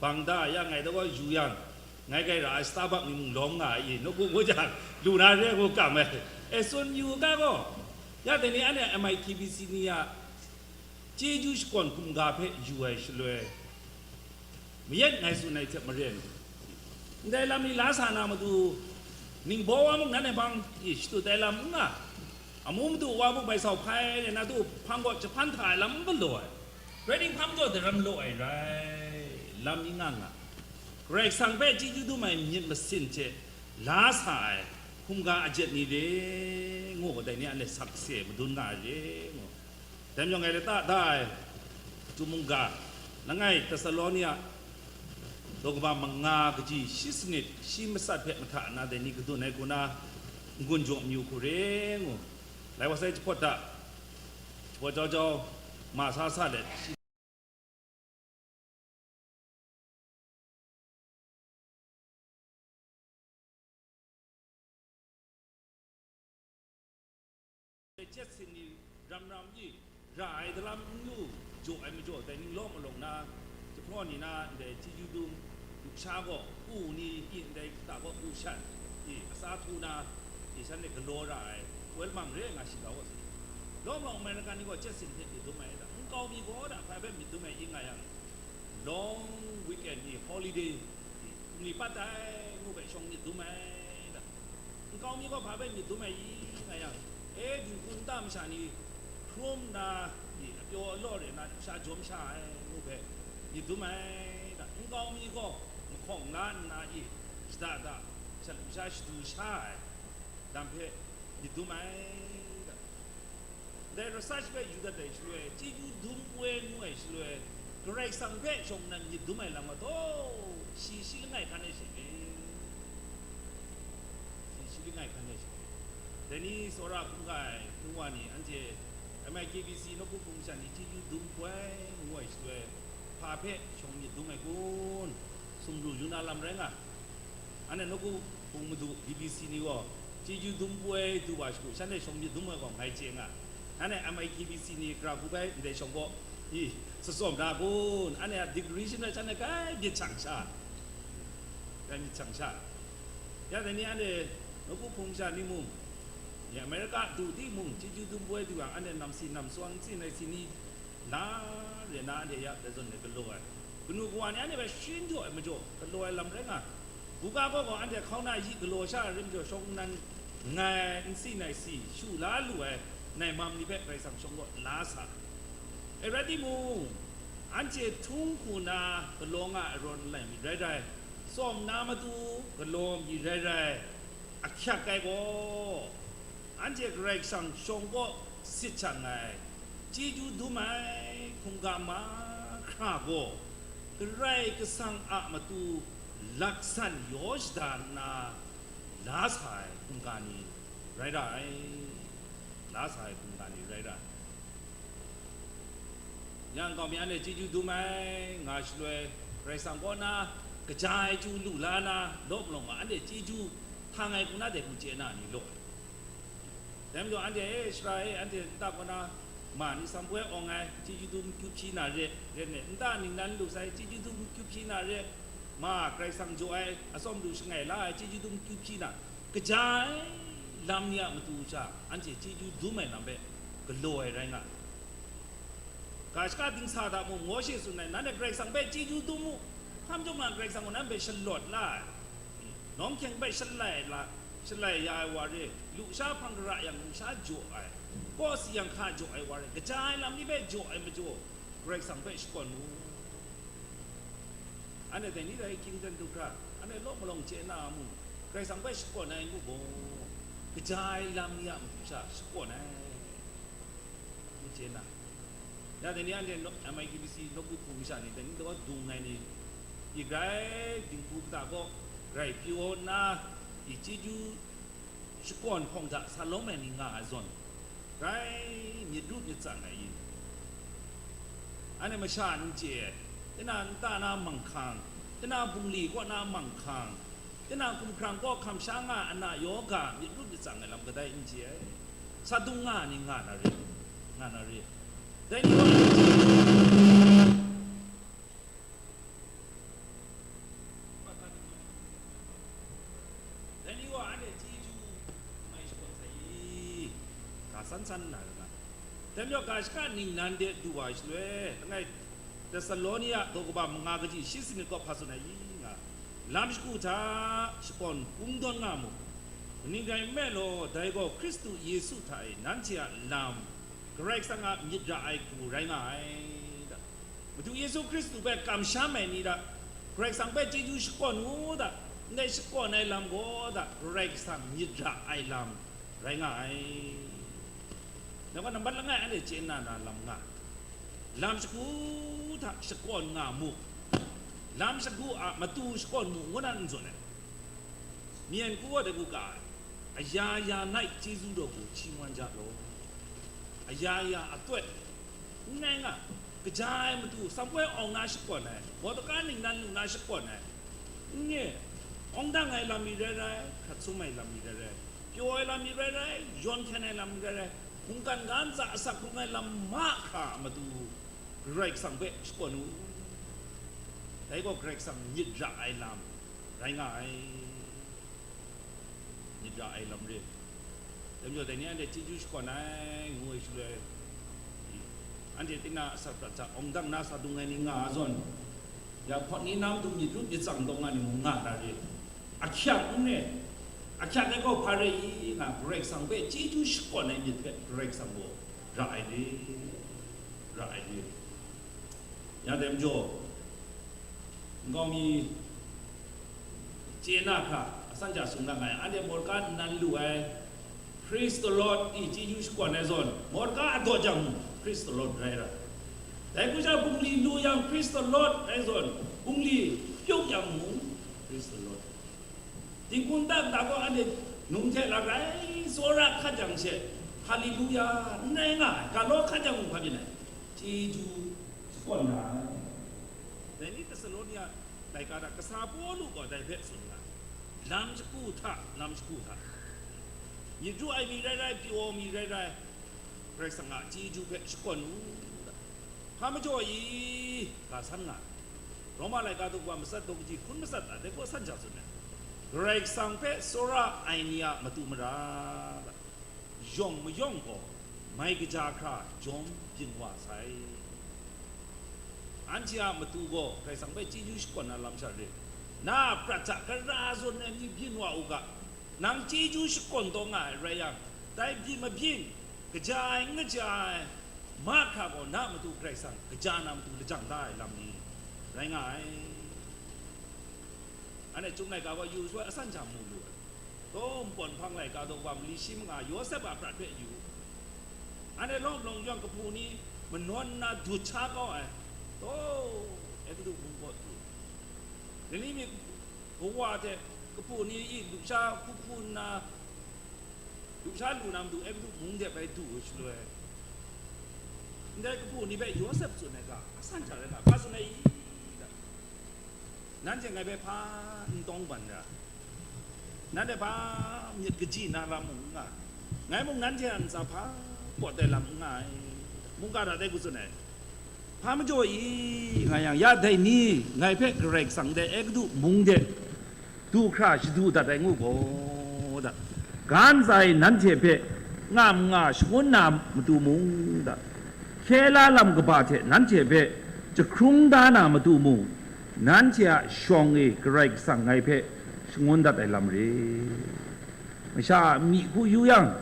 bang da ya ngai da gaw yu yang, ngai gai ra ai Starbucks ni mung lawm nga ai i, nawku ngu jang, lu na re ngu kam ai. E, tsun yu ga gaw, ya dai ni anhte M I K B C ni a chyeju shakawn hkum ga hpe yu ai shaloi, mayat ngai tsun ai hte maren, ndai lam ni la sa na matu, ningbaw wa mung nanhte hpang i shatu tai lam n nga, amu madu wa mung bai sau hpai re na tu hpang gaw jahpan hta ai lam n galaw ai, rai ting hpang jaw daram law ai rai, lam ni nga nga, Karai Kasang hpe chyeju dum ai myit masin hte la sa ai hkum ga ajet ni re, ngu dai ni anhte sakse madun nga ai re, ngu. Dai majaw ngai lata da ai, Chyum mungga, langai Tesalonia, daw kaba manga kaji shi sanit shi matsat hpe mahta na dai ni kadun ai hku na, n-gun jaw amyu hku re ngu, lai wa sai jahpawt da, jahpawt jau jau, ma sa sa let, shi Jet sin ni ram ram i, ra ai dalam n lu jaw ai majaw, dai ning lawm alawng na, Ngu ni na ndai chyeju dum lusha gaw, u ni hpyi ndai kata gaw u shan, i, asa htu na, i, shanhte galaw ra ai, wel mang re nga shi ga gaw si. Lawm lawng America ni gaw chyet sin hte myit dum ai da, nkau mi gaw da hpa hpe myit dum ai i nga yang, long weekend ni holiday, i, hkum ni pat ai ngu hpe shawng myit dum ai da. Nkau mi gaw hpa hpe myit dum ai i nga yang, e, dinghku nta masha ni hkrum nna, i, apyaw alaw re nna sha jawm sha ai ngu hpe myit dum ai da. Nkau mi gaw mahkawng la nna, i, shada da, sha, sha shadu sha ai lam hpe myit dum ai da. Dai research hpe yu dat ai shaloi, chyeju dum poi ngu ai shaloi, Karai Kasang hpe shawng nnan myit dum ai lam gaw taw, shi shi langai hkan e she myit. Shi shi langai hkan e she myit. Dai ni tsawra hkungga ai hpung wa ni, anhte M I K B C nawku hpung masha ni chyeju dum poi ngu ai shaloi, hpa hpe shawng myit dum ai kun? Sumru yu na lam rai nga. Anhte nawku hpung madu B B C ni gaw chyeju dum poi du wa shagu, shanhte shawng myit dum ai gaw ngai chye nga. Anhte M I K B C ni gara hku bai ndai shawng gaw, i, shatsawm na kun? Anhte a decoration rai shanhte kai myit shang sha, kai myit shang sha. Ya dai ni anhte nawku hpung masha ni mung, ya America du timung, chyeju dum poi du yang, anhte nam si nam tsawng n tsin ai si ni, la re na anhte ya dai zawn e galaw ai, kanu kawa ni anhte hpe sharin jaw ai majaw galaw ai lam rai nga. Buga gaw gaw anhte hkauna yi galaw sha ai rai majaw, shawng nnan ngai n si nai si shu la lu ai nai mam ni hpe Karai Kasang shawng gaw la sa ai. E rai timung, anhte htung hku na galaw nga ai rawn lai myit rai rai, tsawm na matu galaw myit rai rai, ahkyak ai gaw, anhte Karai Kasang shawng kaw sit shang ai, chyeju dum ai hkungga mahkra gaw, Karai Kasang a matu laksan yaw shada nna, la sa ai hkungga ni rai ra ai, la sa ai hkungga ni rai ra ai. Yang nkau mi anhte chyeju dum ai nga shaloi, Karai Kasang kaw na kaja ai chyu lu la na, law malawng ma anhte chyeju htang ai hku na dai hku chye na ni law ai. Dai majaw anhte e, Sara e, anhte nta kaw na ma ni sam poi awng ai chyeju dum kyu hpyi na re, re nme, nta ningnan lu sai chyeju dum kyu hpyi na re, ma Karai Kasang jaw ai atsawm lu shangai la ai chyeju dum kyu hpyi na, kaja ai lam ni a matu sha anhte chyeju dum ai lam hpe galaw ai rai nga ai. Ga shaka dingsa hta mung Mawshe tsun ai, nanhte Karai Kasang hpe chyeju dum u, hkam jawng nan Karai Kasang gaw nan hpe shalawt la ai, nawng hkyeng hpe shalai la, shalai ya ai wa re, lusha hpang gara yang lusha jaw ai, kaw si yang hka jaw ai wa re, kaja ai lam ni hpe jaw ai majaw, Karai Kasang hpe shakawn mu. Anhte dai ni dai hkying ten du hkra, anhte law malawng chye na a mung, Karai Kasang hpe shakawn ai ngu gaw, kaja ai lam ni a matu sha shakawn ai, ngu chye na. Ya dai ni anhte M I K B C nawku hpung masha ni, dai ni daw dung ai ni, i grai dinghku kata kaw grai pyaw nna, i chyeju shakawn hpawng hta sa lawm ai ni nga ai zawn, grai myit ru myit tsang ai i? Anhte masha n chye ai, tinang nta na manghkang, tinang bungli kaw na manghkang, tinang hkumhkrang kaw hkam sha nga ai ana yaw ga myit ru myit tsang ai lam kadai n chye ai? Sa dung nga ai ni nga na re, nga na re. Dai ni gaw Dai ni gaw anhte chyeju mai shakawn sai i? Ga san san nna rai nga. Dai majaw ga shaka ningnan de du wa ai shaloi, langai Tesalonia daw kaba manga kaji shi sanit kaw hpa tsun ai i nga, lam shagu hta shakawn kungdawn nga mu. Kaning rai nme law, dai gaw Hkristu Yesu hta e nanhte a lam, Karai Kasang a myit ra ai hku rai nga ai. Madu Yesu Hkristu hpe kamsham ai ni hta, Karai Kasang hpe chyeju shakawn u hta, ndai shakawn ai lam gaw hta, Karai Kasang myit ra ai lam rai nga ai. Dai gaw nambat langai anhte chye na na lam nga, lam shagu hta shakawn nga mu, lam shagu a matu shakawn mu, ngu na n tsun ai. Myen ku gaw dai ku ka ai, aya ya nai chyeju daw hku chyeju wan ja law, aya ya aktoi, n rai nga, kaja ai matu, sampoi awng na shakawn ai, mawtaka ningnan lu na shakawn ai, n-, awng dang ai lam mi rai rai, hkrat sum ai lam mi rai rai, pyaw ai lam mi rai rai, yawn hkyen ai lam mi rai rai, mungkan ga ntsa asak hkrung ai lam mahkra a matu, Karai Kasang hpe shakawn u. Dai gaw Karai Kasang myit ra ai lam rai nga ai. Myit ra ai lam re. Dai majaw, dai ni anhte chyeju shakawn ai, ngu ai shaloi, anhte tinang a asak prat hta awng dang na sa dung ai ni nga a zawn, ya hpawt ni na matu myit rup myit tsang taw nga ni mung nga na re. Ahkyak n re, ahkyak ai gaw hpa rai i nga, Karai Kasang hpe chyeju shakawn ai myit hpe Karai Kasang gaw ra ai re, ra ai re. Ya dai majaw, nkau mi chye na hkra, asan ja sung na ngai, anhte Mordecai nnan lu ai, Praise the Lord i chyeju shakawn ai zawn, Mordecai a daw jang mung, Praise the Lord rai ra. Dai hku sha bungli lu yang, Praise the Lord rai zawn, bungli pyuk yang mung, Praise the Lord. Dinghpung ta kata gaw anhte num hte la rai tsawra hkat jang she, Haleluya, n rai nga ai, galaw hkat jang mung hpa byin ai, chyeju shakawn ra ai. Dai ni Tesalonika laika hta kasa Pawlu gaw dai hpe tsun nga ai, lam shagu hta, lam shagu hta, myit ru ai mi rai rai, pyaw mi rai rai, Karai Kasang a chyeju hpe shakawn u, hpa majaw i, ga san nga ai. Roma laika daw wa matsat daw kaji hkun matsat a, dai hku asan ja tsun ai. Karai Kasang hpe tsawra ai ni a matu mara, yawng mayawng gaw mai kaja hkra jawm byin wa sai. Anhte a matu gaw Karai Kasang hpe chyeju shakawn na lam sha re. Na a prat hta gara zawn ai mi byin wa u ga. Nang chyeju shakawn taw nga ai rai yang, dai byin mabyin, kaja ai n kaja ai, mahkra gaw na a matu Karai Kasang kaja na matu lajang da ai lam ni rai nga ai. Anhte Chyum laika gaw yu shaloi asan ja mu lu ai. Taw, npawt nhpang laika daw wa mali shi manga Yawsep a prat hpe yu. Anhte lawng lawng yawng kahpu ni manawn nna dut sha kau ai. Taw, Egutu mung kaw du. Dai ni myit kawa hte kahpu ni i lusha hku hku nna, lusha lu na matu Egutu mung de bai du ai shaloi, ndai kahpu ni hpe Yawsep tsun ai ga, asan hta rai nga, hpa tsun ai i? Nanhte ngai hpe hpa n tawng ban ra? Nanhte hpa myit kaji na lam mung n nga, ngai mung nanhte a ntsa hpa pawt ai lam n nga ai, mungga hta dai hku tsun ai. Hpa majaw i, nga yang, ya dai ni ngai hpe Karai Kasang de Egutu mung de du hkra shadu dat ai ngu gaw, da, ga ntsa e nanhte hpe ngam nga shangun na matu mung, da, hkye la lam kaba hte nanhte hpe jahkrung da na matu mung, nanhte a shawng e Karai Kasang ngai hpe shangun dat ai lam re. Masha a myi hku yu yang,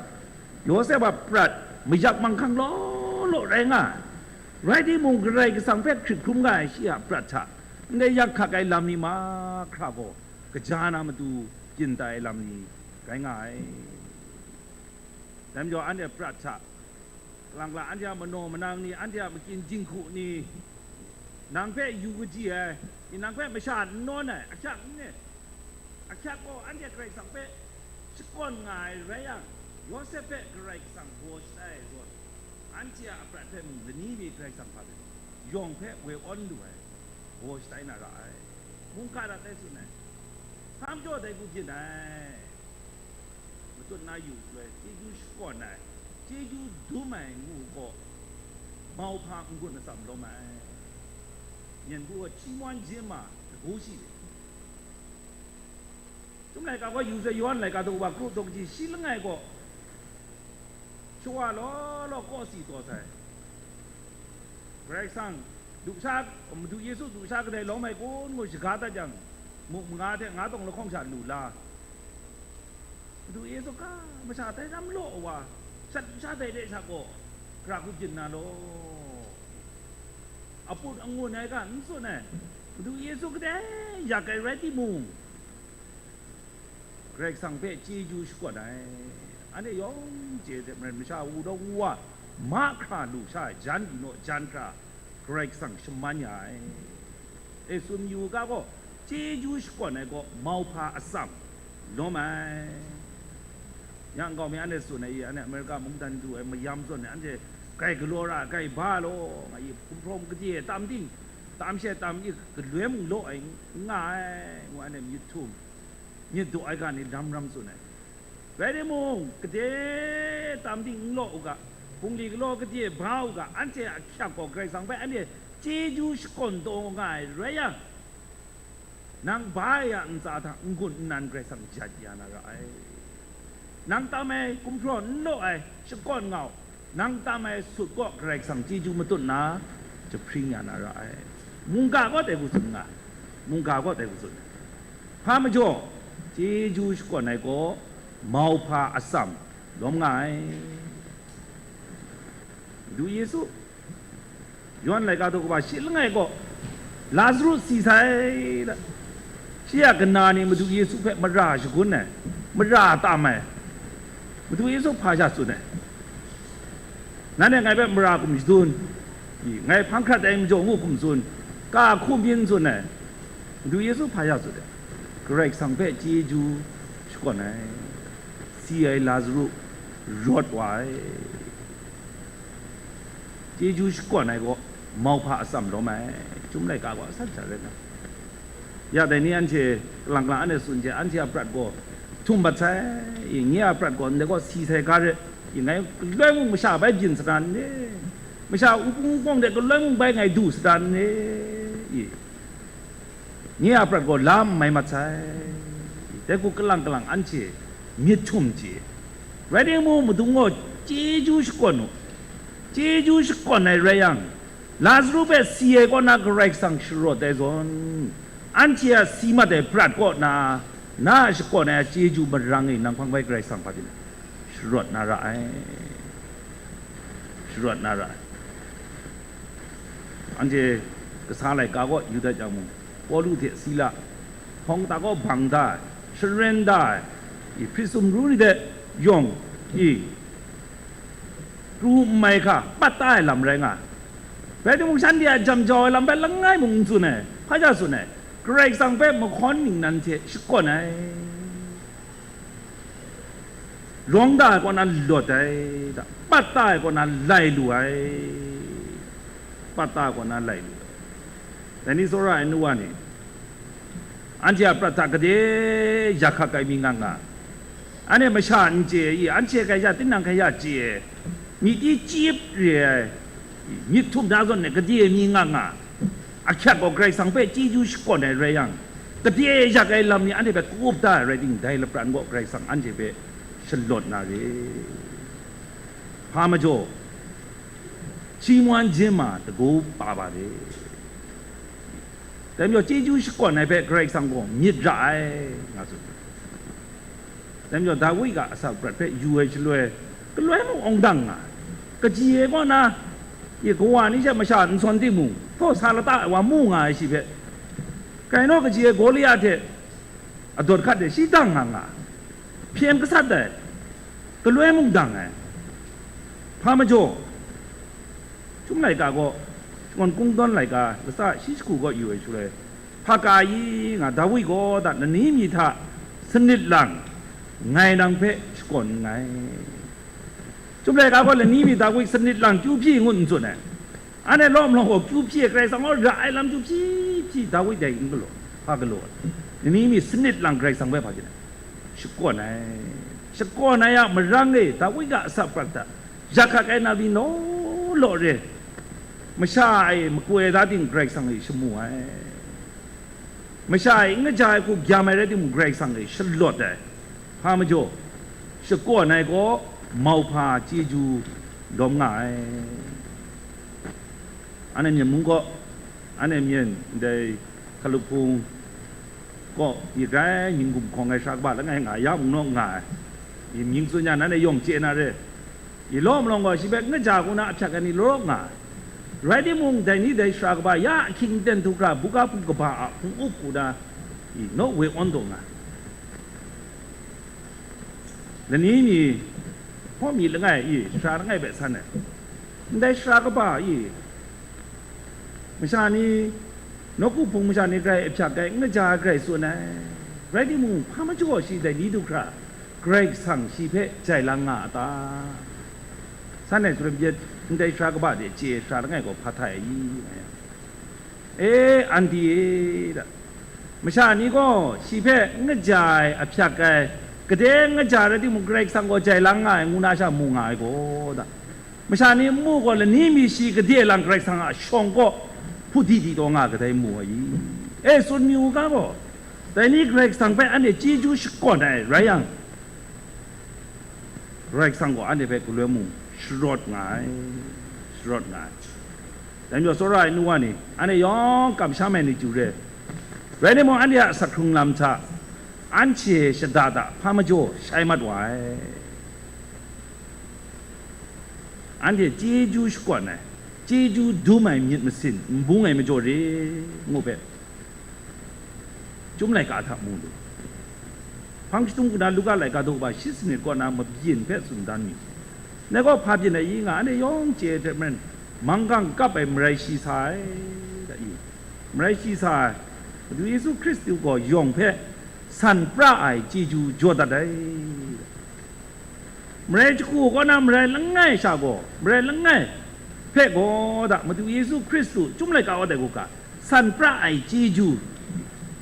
Yawsep a prat mayak manghkang law law rai nga ai. Rai timung, Karai Kasang hpe hkrit hkrum nga ai shi a prat hta ndai yak hkak ai lam ni mahkra gaw kaja na matu byin tai ai lam ni rai nga ai. Dai majaw, anhte prat hta, kalang kalang, anhte a manaw manang ni, anhte a makyin jinghku ni, nang hpe yu kaji ai, nang hpe masha n nawn ai, ahkyak n re. Ahkyak gaw, anhte Karai Kasang hpe shakawn nga ai rai yang, Yawsep hpe Karai Kasang baw shatai ai zawn, anhte a aprat hpe mung lani mi Karai Kasang hpa hpe yawng hpe woi awn lu ai, baw shatai na ra ai. Mungga hta dai tsun ai, hpa majaw dai hku byin ai. Matut na yu shaloi, chyeju shakawn ai, chyeju dum ai ngu gaw, mauhpa n-gun atsam lawm ai. Myen du gaw hti mawn jin ma, dagu shi de. Chyum laika gaw yu shaloi, Yawhan laika daw wa kru daw kaji shi langai gaw, shawa law law kawsi taw sai. Karai Kasang, du sha, Madu Yesu du sha kadai lawm ai kun ngu shaga dat yang, muk manga hte nga tawng lahkawng sha lu la. Madu Yesu ga masha tai ram law wa, shat du sha dai de sha gaw, gara hku byin na law. Aput angun ai ga n tsun ai, Madu Yesu kadai yak ai rai timung, Karai Kasang hpe chyeju shakawn ai. Anhte yawng chye hte maren masha wudawng wuwa mahkra lu sha ai jan di naw jan hkra Karai Kasang shaman ya ai. E, tsun yu ga gaw, chyeju shakawn ai gaw mauhpa atsam lawm ai. Ya nkau mi anhte tsun ai, anhte Amerika mungdan du ai mayam zawn e, anhte grai galaw ra, grai ba law, nga i, hkum hprawm gade tam ting, tam she tam i, galoi mung law ai n nga ai, ngu anhte myit htum, myit daw ai ga ni lam ram tsun ai. Rai timung, gade tam ting n law u ga, bungli galaw gade ba u ga, anhte a ahkyak gaw Karai Kasang hpe anhte chyeju shakawn taw nga ai rai yang, Nang ba ai a ntsa hta n-gun n-nan Karai Kasang jat ya na ra ai. Nang tam ai gumhpraw n law ai shakawn ngau, nang tam ai sut kaw Karai Kasang chyeju matut nna jahpring ya na ra ai. Mungga kaw dai hku tsun nga, mungga kaw dai hku tsun. Hpa majaw, chyeju shakawn ai gaw mauhpa atsam lawm nga ai. Madu Yesu, Yawhan laika daw kaba shi langai gaw, Lazaru si sai da. Shi a kana ni Madu Yesu hpe mara shagun ai, mara tam ai. Madu Yesu hpa sha tsun ai? Nanhte ngai hpe mara kum shadun, ngai hpang hkrat ai majaw ngu kum tsun, ka hku byin tsun ai. Madu Yesu hpa sha tsun ai? Karai Kasang hpe chyeju shakawn ai, si ai Lazaru rawt wa ai. Chyeju shakawn ai gaw mauhpa atsam lawm ai, Chyum laika gaw asan sha rai nna. Ya dai ni anhte kalang kalang anhte tsun hte, anhte a prat gaw htum mat sai, i, nye a prat gaw ndai gaw si sai ga re, i, ngai galoi mung masha bai byin sara n re, masha wupung wupawng hte galoi mung bai ngai du sara n re, i. Nye a prat gaw la n mai mat sai. Dai hku kalang kalang anhte myit htum chye. Rai timung, madung gaw chyeju shakawn u. Chyeju shakawn ai rai yang, Lazaru hpe si ai kaw na Karai Kasang sharawt ai zawn, anhte a si mat ai prat kaw na, na a shakawn ai a chyeju marang e nang hpang bai Karai Kasang hpa tin sharawt na ra ai, sharawt na ra ai. Anhte kasa laika kaw yu dat yang mung, Pawlu hte Sila, hpawng ta kaw bang da ai, sharen da ai, i hprit sumru ni hte yawng, i pru n mai hkra, pat da ai lam rai nga ai. Rai timung, shanhte a jam jau ai lam hpe langai mung n tsun ai, hpa sha tsun ai? Karai Kasang hpe mahkawn ningnan hte shakawn ai. Rawng da ai kaw na lawt ai, da, pat da ai kaw na lai lu ai, pat da ai kaw na lai lu ai. Dai ni tsawra ai nu wa ni, anhte a prat hta gade yak hkak ai mi nga nga, anhte masha n chye ai, anhte hkrai sha tinang hkrai sha chye ai, myit chyip re ai, myit htum na zawn e gade ai mi nga nga, ahkyak gaw Karai Kasang hpe chyeju shakawn ai rai yang, gade yak ai lam ni anhte hpe kup da ai rai timung, dai lapran gaw Karai Kasang anhte hpe shalawt na re. Hpa majaw, ချီးမွမ်းခြင်းမှာ တန်ခိုးပါပါတယ်။ Dai majaw, chyeju shakawn ai hpe Karai Kasang gaw myit ra ai, nga tsun. Dai majaw, Dawi ga asak prat hpe yu ai shaloi, galoi mung awng dang nga ai. Kaji ai kaw na, i, kawa ni she masha n sawn timung, htaw sa lata ai wa mu nga ai shi hpe, grai naw kaji ai Gawliat hte adawt hkat de shi dang nga nga ai, hpyen gasat ai, galoi mung dang ai. Hpa majaw, Chyum laika gaw, Shangun Kungdawn laika latsa shi jahku gaw yu ai shaloi, Hpakayi nga, Dawi gaw da, lani mi hta sanit lang, ngai nang hpe shakawn nngai. Chyum laika gaw lani mi Dawi sanit lang kyu hpyi ngut n tsun ai. Anhte law malawng gaw kyu hpyi ai, Karai Kasang gaw ra ai lam kyu hpyi hpyi Dawi dai n galaw, hpa galaw ai. Lani mi sanit lang Karai Kasang hpe hpa jin ai? Shakawn ai. Shakawn ai a marang e, Dawi ga asak prat hta, yak hkak ai na byin law law re, masha e makoi ai da ting Karai Kasang e shamu ai. Masha e n kaja ai hku gyam ai rai timung, Karai Kasang e shalawt ai. Hpa majaw, shakawn ai gaw mauhpa chyeju lawm nga ai. Anhte Myen mung gaw, anhte Myen ndai hkalup hpung kaw myit rai, ning gum hkawng ai sara kaba langai nga ai, ya mung naw nga ai, mying tsun yang nanhte yawng chye na re. I law malawng gaw shi hpe n kaja hku na ahpyak ai ni law law nga ai. Rai timung, dai ni dai sara kaba ya ahkying ten htu hkra buga hpu kaba a hpung up hku na, i naw woi awn taw nga ai. Lani mi, hpaw mi langai i, sara langai hpe san ai. Ndai sara kaba i, masha ni, nawku hpung masha ni grai ahpyak ai, n kaja ai grai tsun ai. Rai timung, hpa majaw shi dai ni du hkra, Karai Kasang shi hpe jai lang nga a ta? San ai sutram yet, ndai sara kaba de chye ai sara langai gaw hpa htai ai i? Nga yang, e, anti e, da, masha ni gaw shi hpe n kaja ai, ahpyak ai, gade n kaja rai timung, Karai Kasang gaw jai lang nga ai, ngu na sha mu nga ai gaw, da, masha ni n mu gaw, lani mi shi gade lang Karai Kasang a shawng kaw hput di di taw nga kadai mu ai i? E, tsun mi u ga gaw, Dai ni Karai Kasang hpe anhte chyeju shakawn ai rai yang, Karai Kasang gaw anhte hpe galoi mung sharawt nga ai, sharawt nga ai. Dai majaw, tsawra ai nu wa ni, anhte yawng kamsham ai ni chyu re, rai timung, anhte a asak hkrung lam hta, anhte shada da hpa majaw shai mat wa ai. Anhte chyeju shakawn ai, chyeju dum ai myit masin n bung ai majaw re, ngu hpe, Chyum laika hta mu lu. Hpang shadung hku na Luka laika daw ba shi sanit kaw na mabyin hpe tsun dan mi. Ngai gaw hpa byin ai i nga, anhte yawng chye ai hte maren, manggang kap ai marai shi sa ai, da yu. Marai shi sa ai, Madu Yesu Hkristu gaw yawng hpe san pra ai chyeju jaw dat ai. Marai jahku kaw na marai langai sha gaw, marai langai hpe gaw da, Madu Yesu Hkristu chyum laika wa dai hku ga, san pra ai chyeju,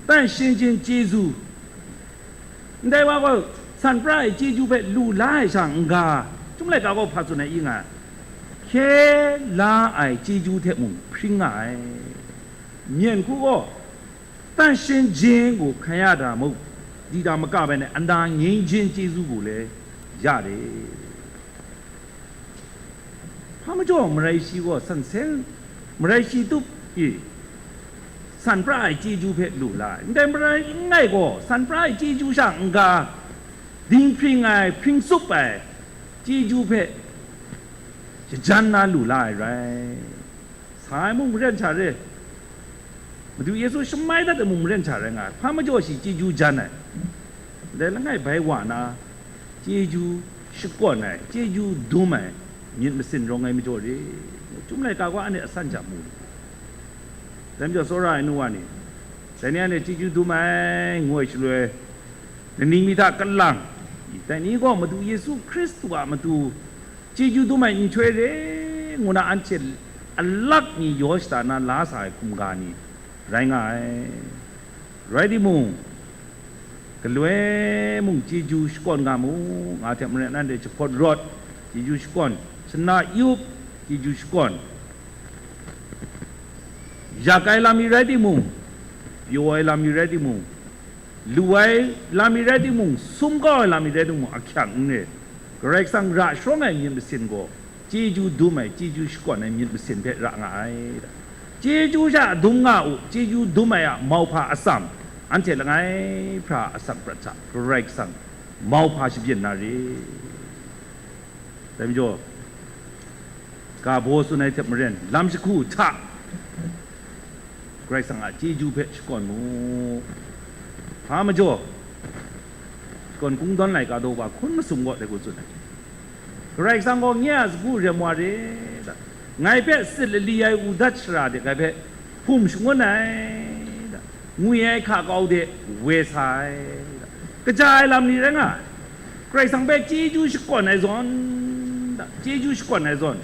tan shin jin chyeju, ndai wa gaw san pra ai chyeju hpe lu la ai sha n-ga, chyum laika gaw hpa tsun ai i nga, hkye la ai chyeju hte mung hpring nga ai. Myen hku gaw, tan shin jin gaw hkan ya da muk, di da maka bai nai, nta ngyin jin chyeju gaw le ya re. Hpa majaw marai shi gaw san seng, marai shi tup i, san pra ai chyeju hpe lu la ai. Ndai marai langai gaw san pra ai chyeju sha n-ga, dinghpring ai, hpring tsup ai chyeju hpe shajan na lu la ai rai. Sa ai mung maren sha re, Madu Yesu shamai dat ai mung maren sha rai nga ai, hpa majaw shi chyeju jan ai. Ndai langai bai wa na, chyeju shakawn ai, chyeju dum ai myit masin rawng ai majaw re, chyum laika gaw anhte asan hta mu lu. Dai majaw, tsawra ai nu wa ni, dai ni anhte chyeju dum ai, ngu ai shaloi, kaning mi hta kalang, dai ni gaw Madu Yesu Hkristu a matu chyeju dum ai nhtoi re ngu na anhte alak ni yaw shada na la sa ai hkum ga ni rai nga ai. Rai timung, galoi mung chyeju shakawn nga mu, nga hte maren anhte jahpawt rawt chyeju shakawn, shana yup chyeju shakawn, yak ai lam mi rai timung, pyaw ai lam mi rai timung, lu ai lam mi rai timung, sum kau ai lam mi rai timung, ahkyak n re. Karai Kasang ra sharawng ai myit masin gaw, chyeju dum ai, chyeju shakawn ai myit masin hpe ra nga ai. Chyeju sha dum nga u, chyeju dum ai a mauhpa atsam, anhte langai hpra asak prat hta Karai Kasang mauhpa shabyin na re. Dai majaw, ga baw tsun ai hte maren, lam jahku hta Karai Kasang a chyeju hpe shakawn mu. Hpa majaw, shakawn kungdawn laika daw wa hkun masum gaw dai hku tsun ai. Karai Kasang gaw nye a sagu rem wa re, da. Ngai hpe sit lali ai u dat shara de ngai hpe hpum shangun ai, da. Ngwi ai hka kau de woi sa ai, da. Kaja ai lam ni rai nga ai. Karai Kasang hpe chyeju shakawn ai zawn, da. Chyeju shakawn ai zawn.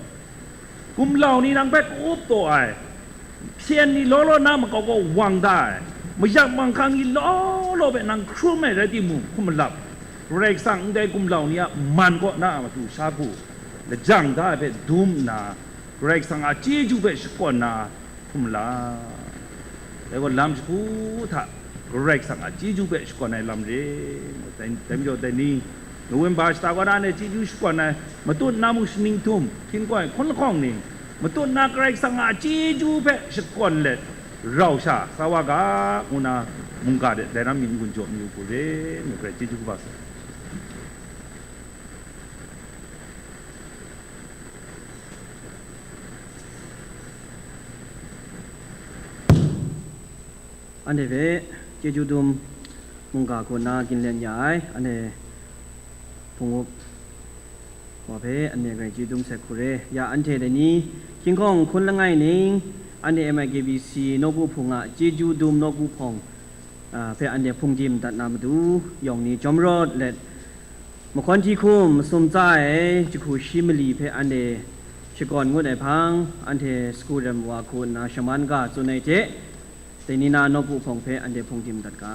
Gumlau ni nang hpe ka-up taw ai, hpyen ni law law na makau kaw wang da ai, mayak manghkang ni law law hpe nang hkrum ai rai timung, hkum malap, Karai Kasang ndai gumlau ni a man kaw na a matu sha hku lajang da ai hpe dum nna, Karai Kasang a chyeju hpe shakawn na hkum la. Dai gaw lam jahku hta Karai Kasang a chyeju hpe shakawn ai lam re. Dai, dai majaw dai ni, November shata kaw na anhte chyeju shakawn ai, matut na mung shaning htum, hkin koi hkun lahkawng ning, matut na Karai Kasang a chyeju hpe shakawn let, rau sha sa wa ga, ngu na mungga de dai na myit n-gun jaw mayu hku re, ngu hpe chyeju kaba sa. Anhte hpe chyeju dum mungga hku nna ginlen ya ai, anhte hpung up wa hpe anhte garai chyeju dum sai hku re. Ya anhte dai ni, hkying hkawng hkun langai ning, anhte M I K B C nawku hpung a chyeju dum nawku hpawng, a, hpe anhte hpungdim dat na matu, yawng ni jawm rawt let, mahkawn hti hkum masum tsa ai jahku shi mali hpe anhte shakawn ngut ai hpang, anhte sagu rem wa hku nna shaman ga tsun ai hte, dai ni na nawku hpawng hpe anhte hpungdim dat ga.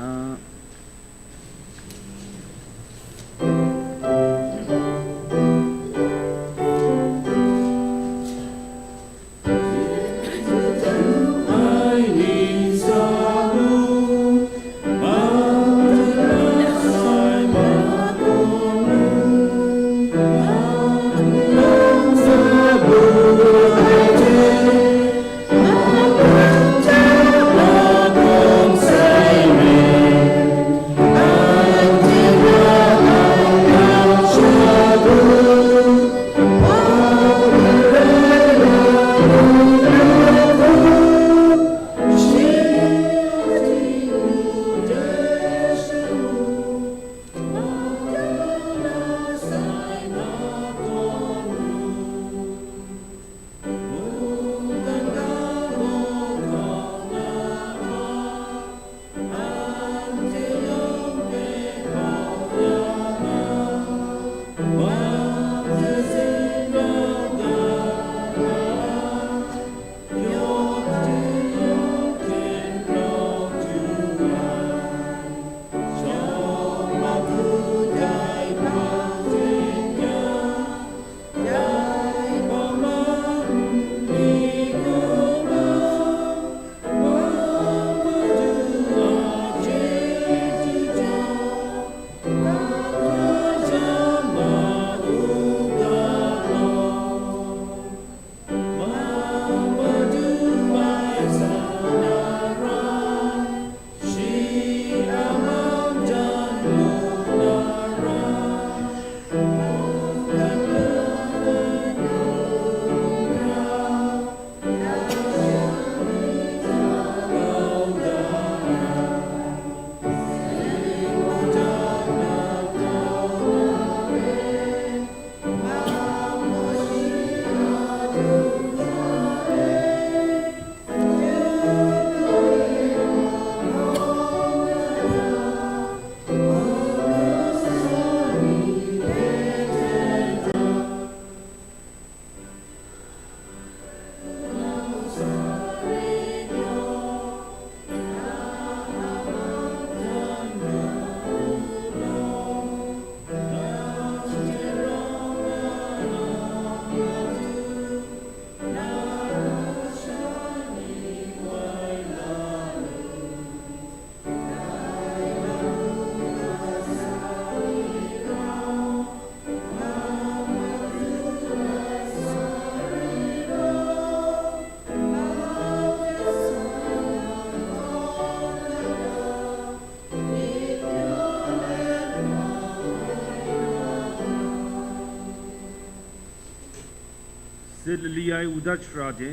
Zit lali ai wundat shara de,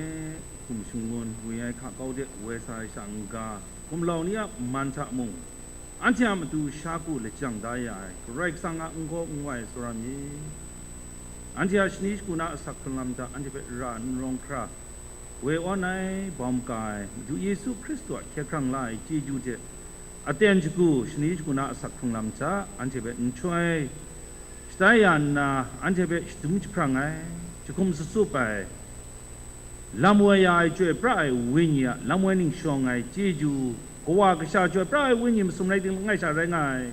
hkum shangun ngwi ai hka kau de woi sa ai sha n-ga, gumlau ni a man hta mung, anhte a matu sha ku lajang da ya ai Karai Kasang a n-gaw n-wai tsawra myit. Anhte a shani shagu na asak hkrung lam hta anhte hpe ra n rawng hkra, woi awn ai, bawm ka ai Madu Yesu Hkristu a hkye hkrang la ai chyeju hte aten shagu shani shagu na asak hkrung lam hta anhte hpe nhtoi shatai ya nna, anhte hpe shadum jahprang ai, jahkum sutsup ai, lam woi ya ai Chyoi pra ai Wenyi a lam woi ning shawng ai chyeju, Kawa Kasha Chyoi pra ai Wenyi masum rai ting langai sha rai nga ai,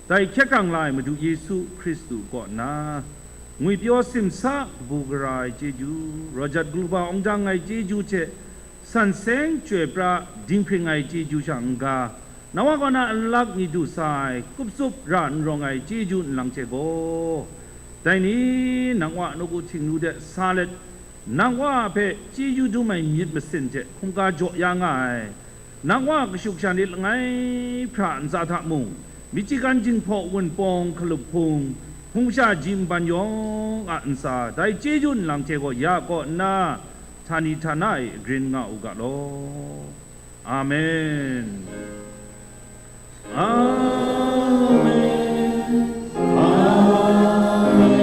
dai hkye hkrang la ai Madu Yesu Hkristu kaw na, ngwipyaw simsa kabu gara ai chyeju, rawt jat galu ba awng jang ai chyeju hte san seng chyoi pra dinghpring ai chyeju sha n-ga, nang Wa kaw na alak mi du sa ai, kup tsup ra n rawng ai chyeju nlang hte gaw, dai ni nang Wa nawku htingnu de sa let, nang Wa hpe chyeju dum ai myit masin hte hkungga jaw ya nga ai, nang Wa kashu kasha ni langai hpra ntsa hta mung, michyigan jinghpaw wunpawng hkalup hpung, hpung sha ji nban yawng a ntsa, dai chyeju nlang hte gaw ya kaw nna, htani htana e grin nga u ga law. Amen. Amen. Amen.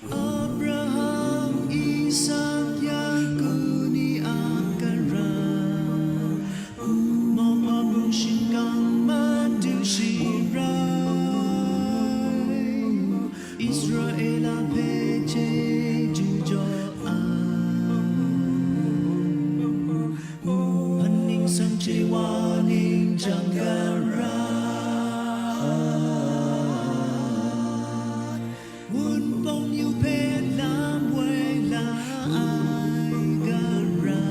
Abraham, Isak, Yaku ni a karai, mauhpa bung shingkang madu shi rai, Israela hpe chyeju jaw ai, hpan ningsang chye wa ning jang gara. Wunpawng yu hpe lam woi la ai gara,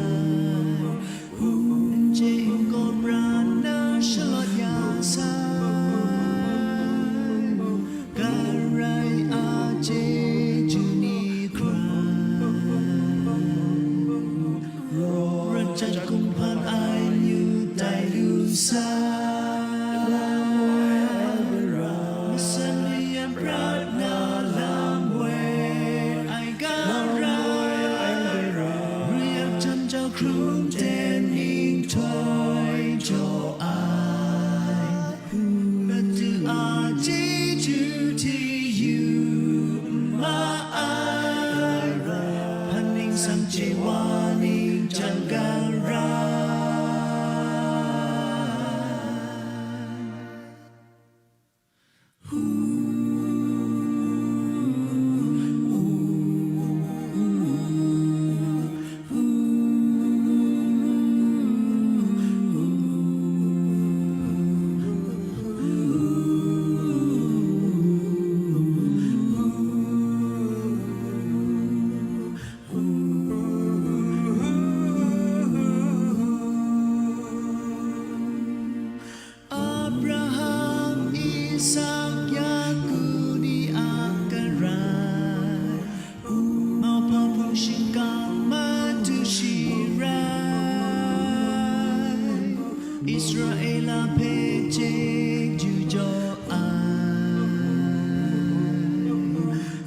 n chye n gaw pran na shalawt ya sai, gara a chyeju ni hkrai, rawt jat kumhpan ai myu tai lu sai. Masan mayan prat na lam woi ai gara, ruyap jam jau hkrum ten ning htoi jaw ai, Madu a chyeju hti yu n ma ai, hpan ningsang chye wa ning jang gara. Abraham, Isak, Yaku ni a karai, mauhpa hpung shingkang madu shi rai, Israela hpe chyeju jaw ai,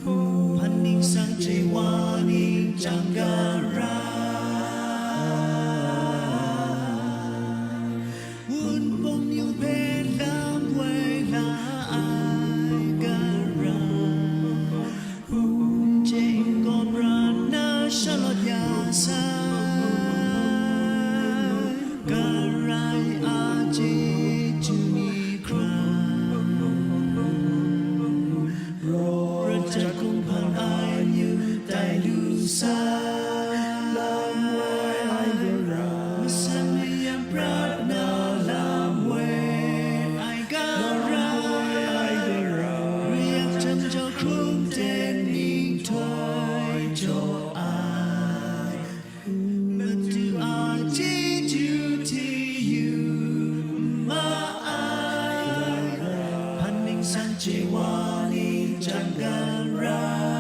hpan ningsang chye wa ning jang gara. Wunpawng yu hpe lam woi la ai gara, n chye n gaw pran na shalawt ya sai, gara a chyeju ni Shewani Jangal Rai.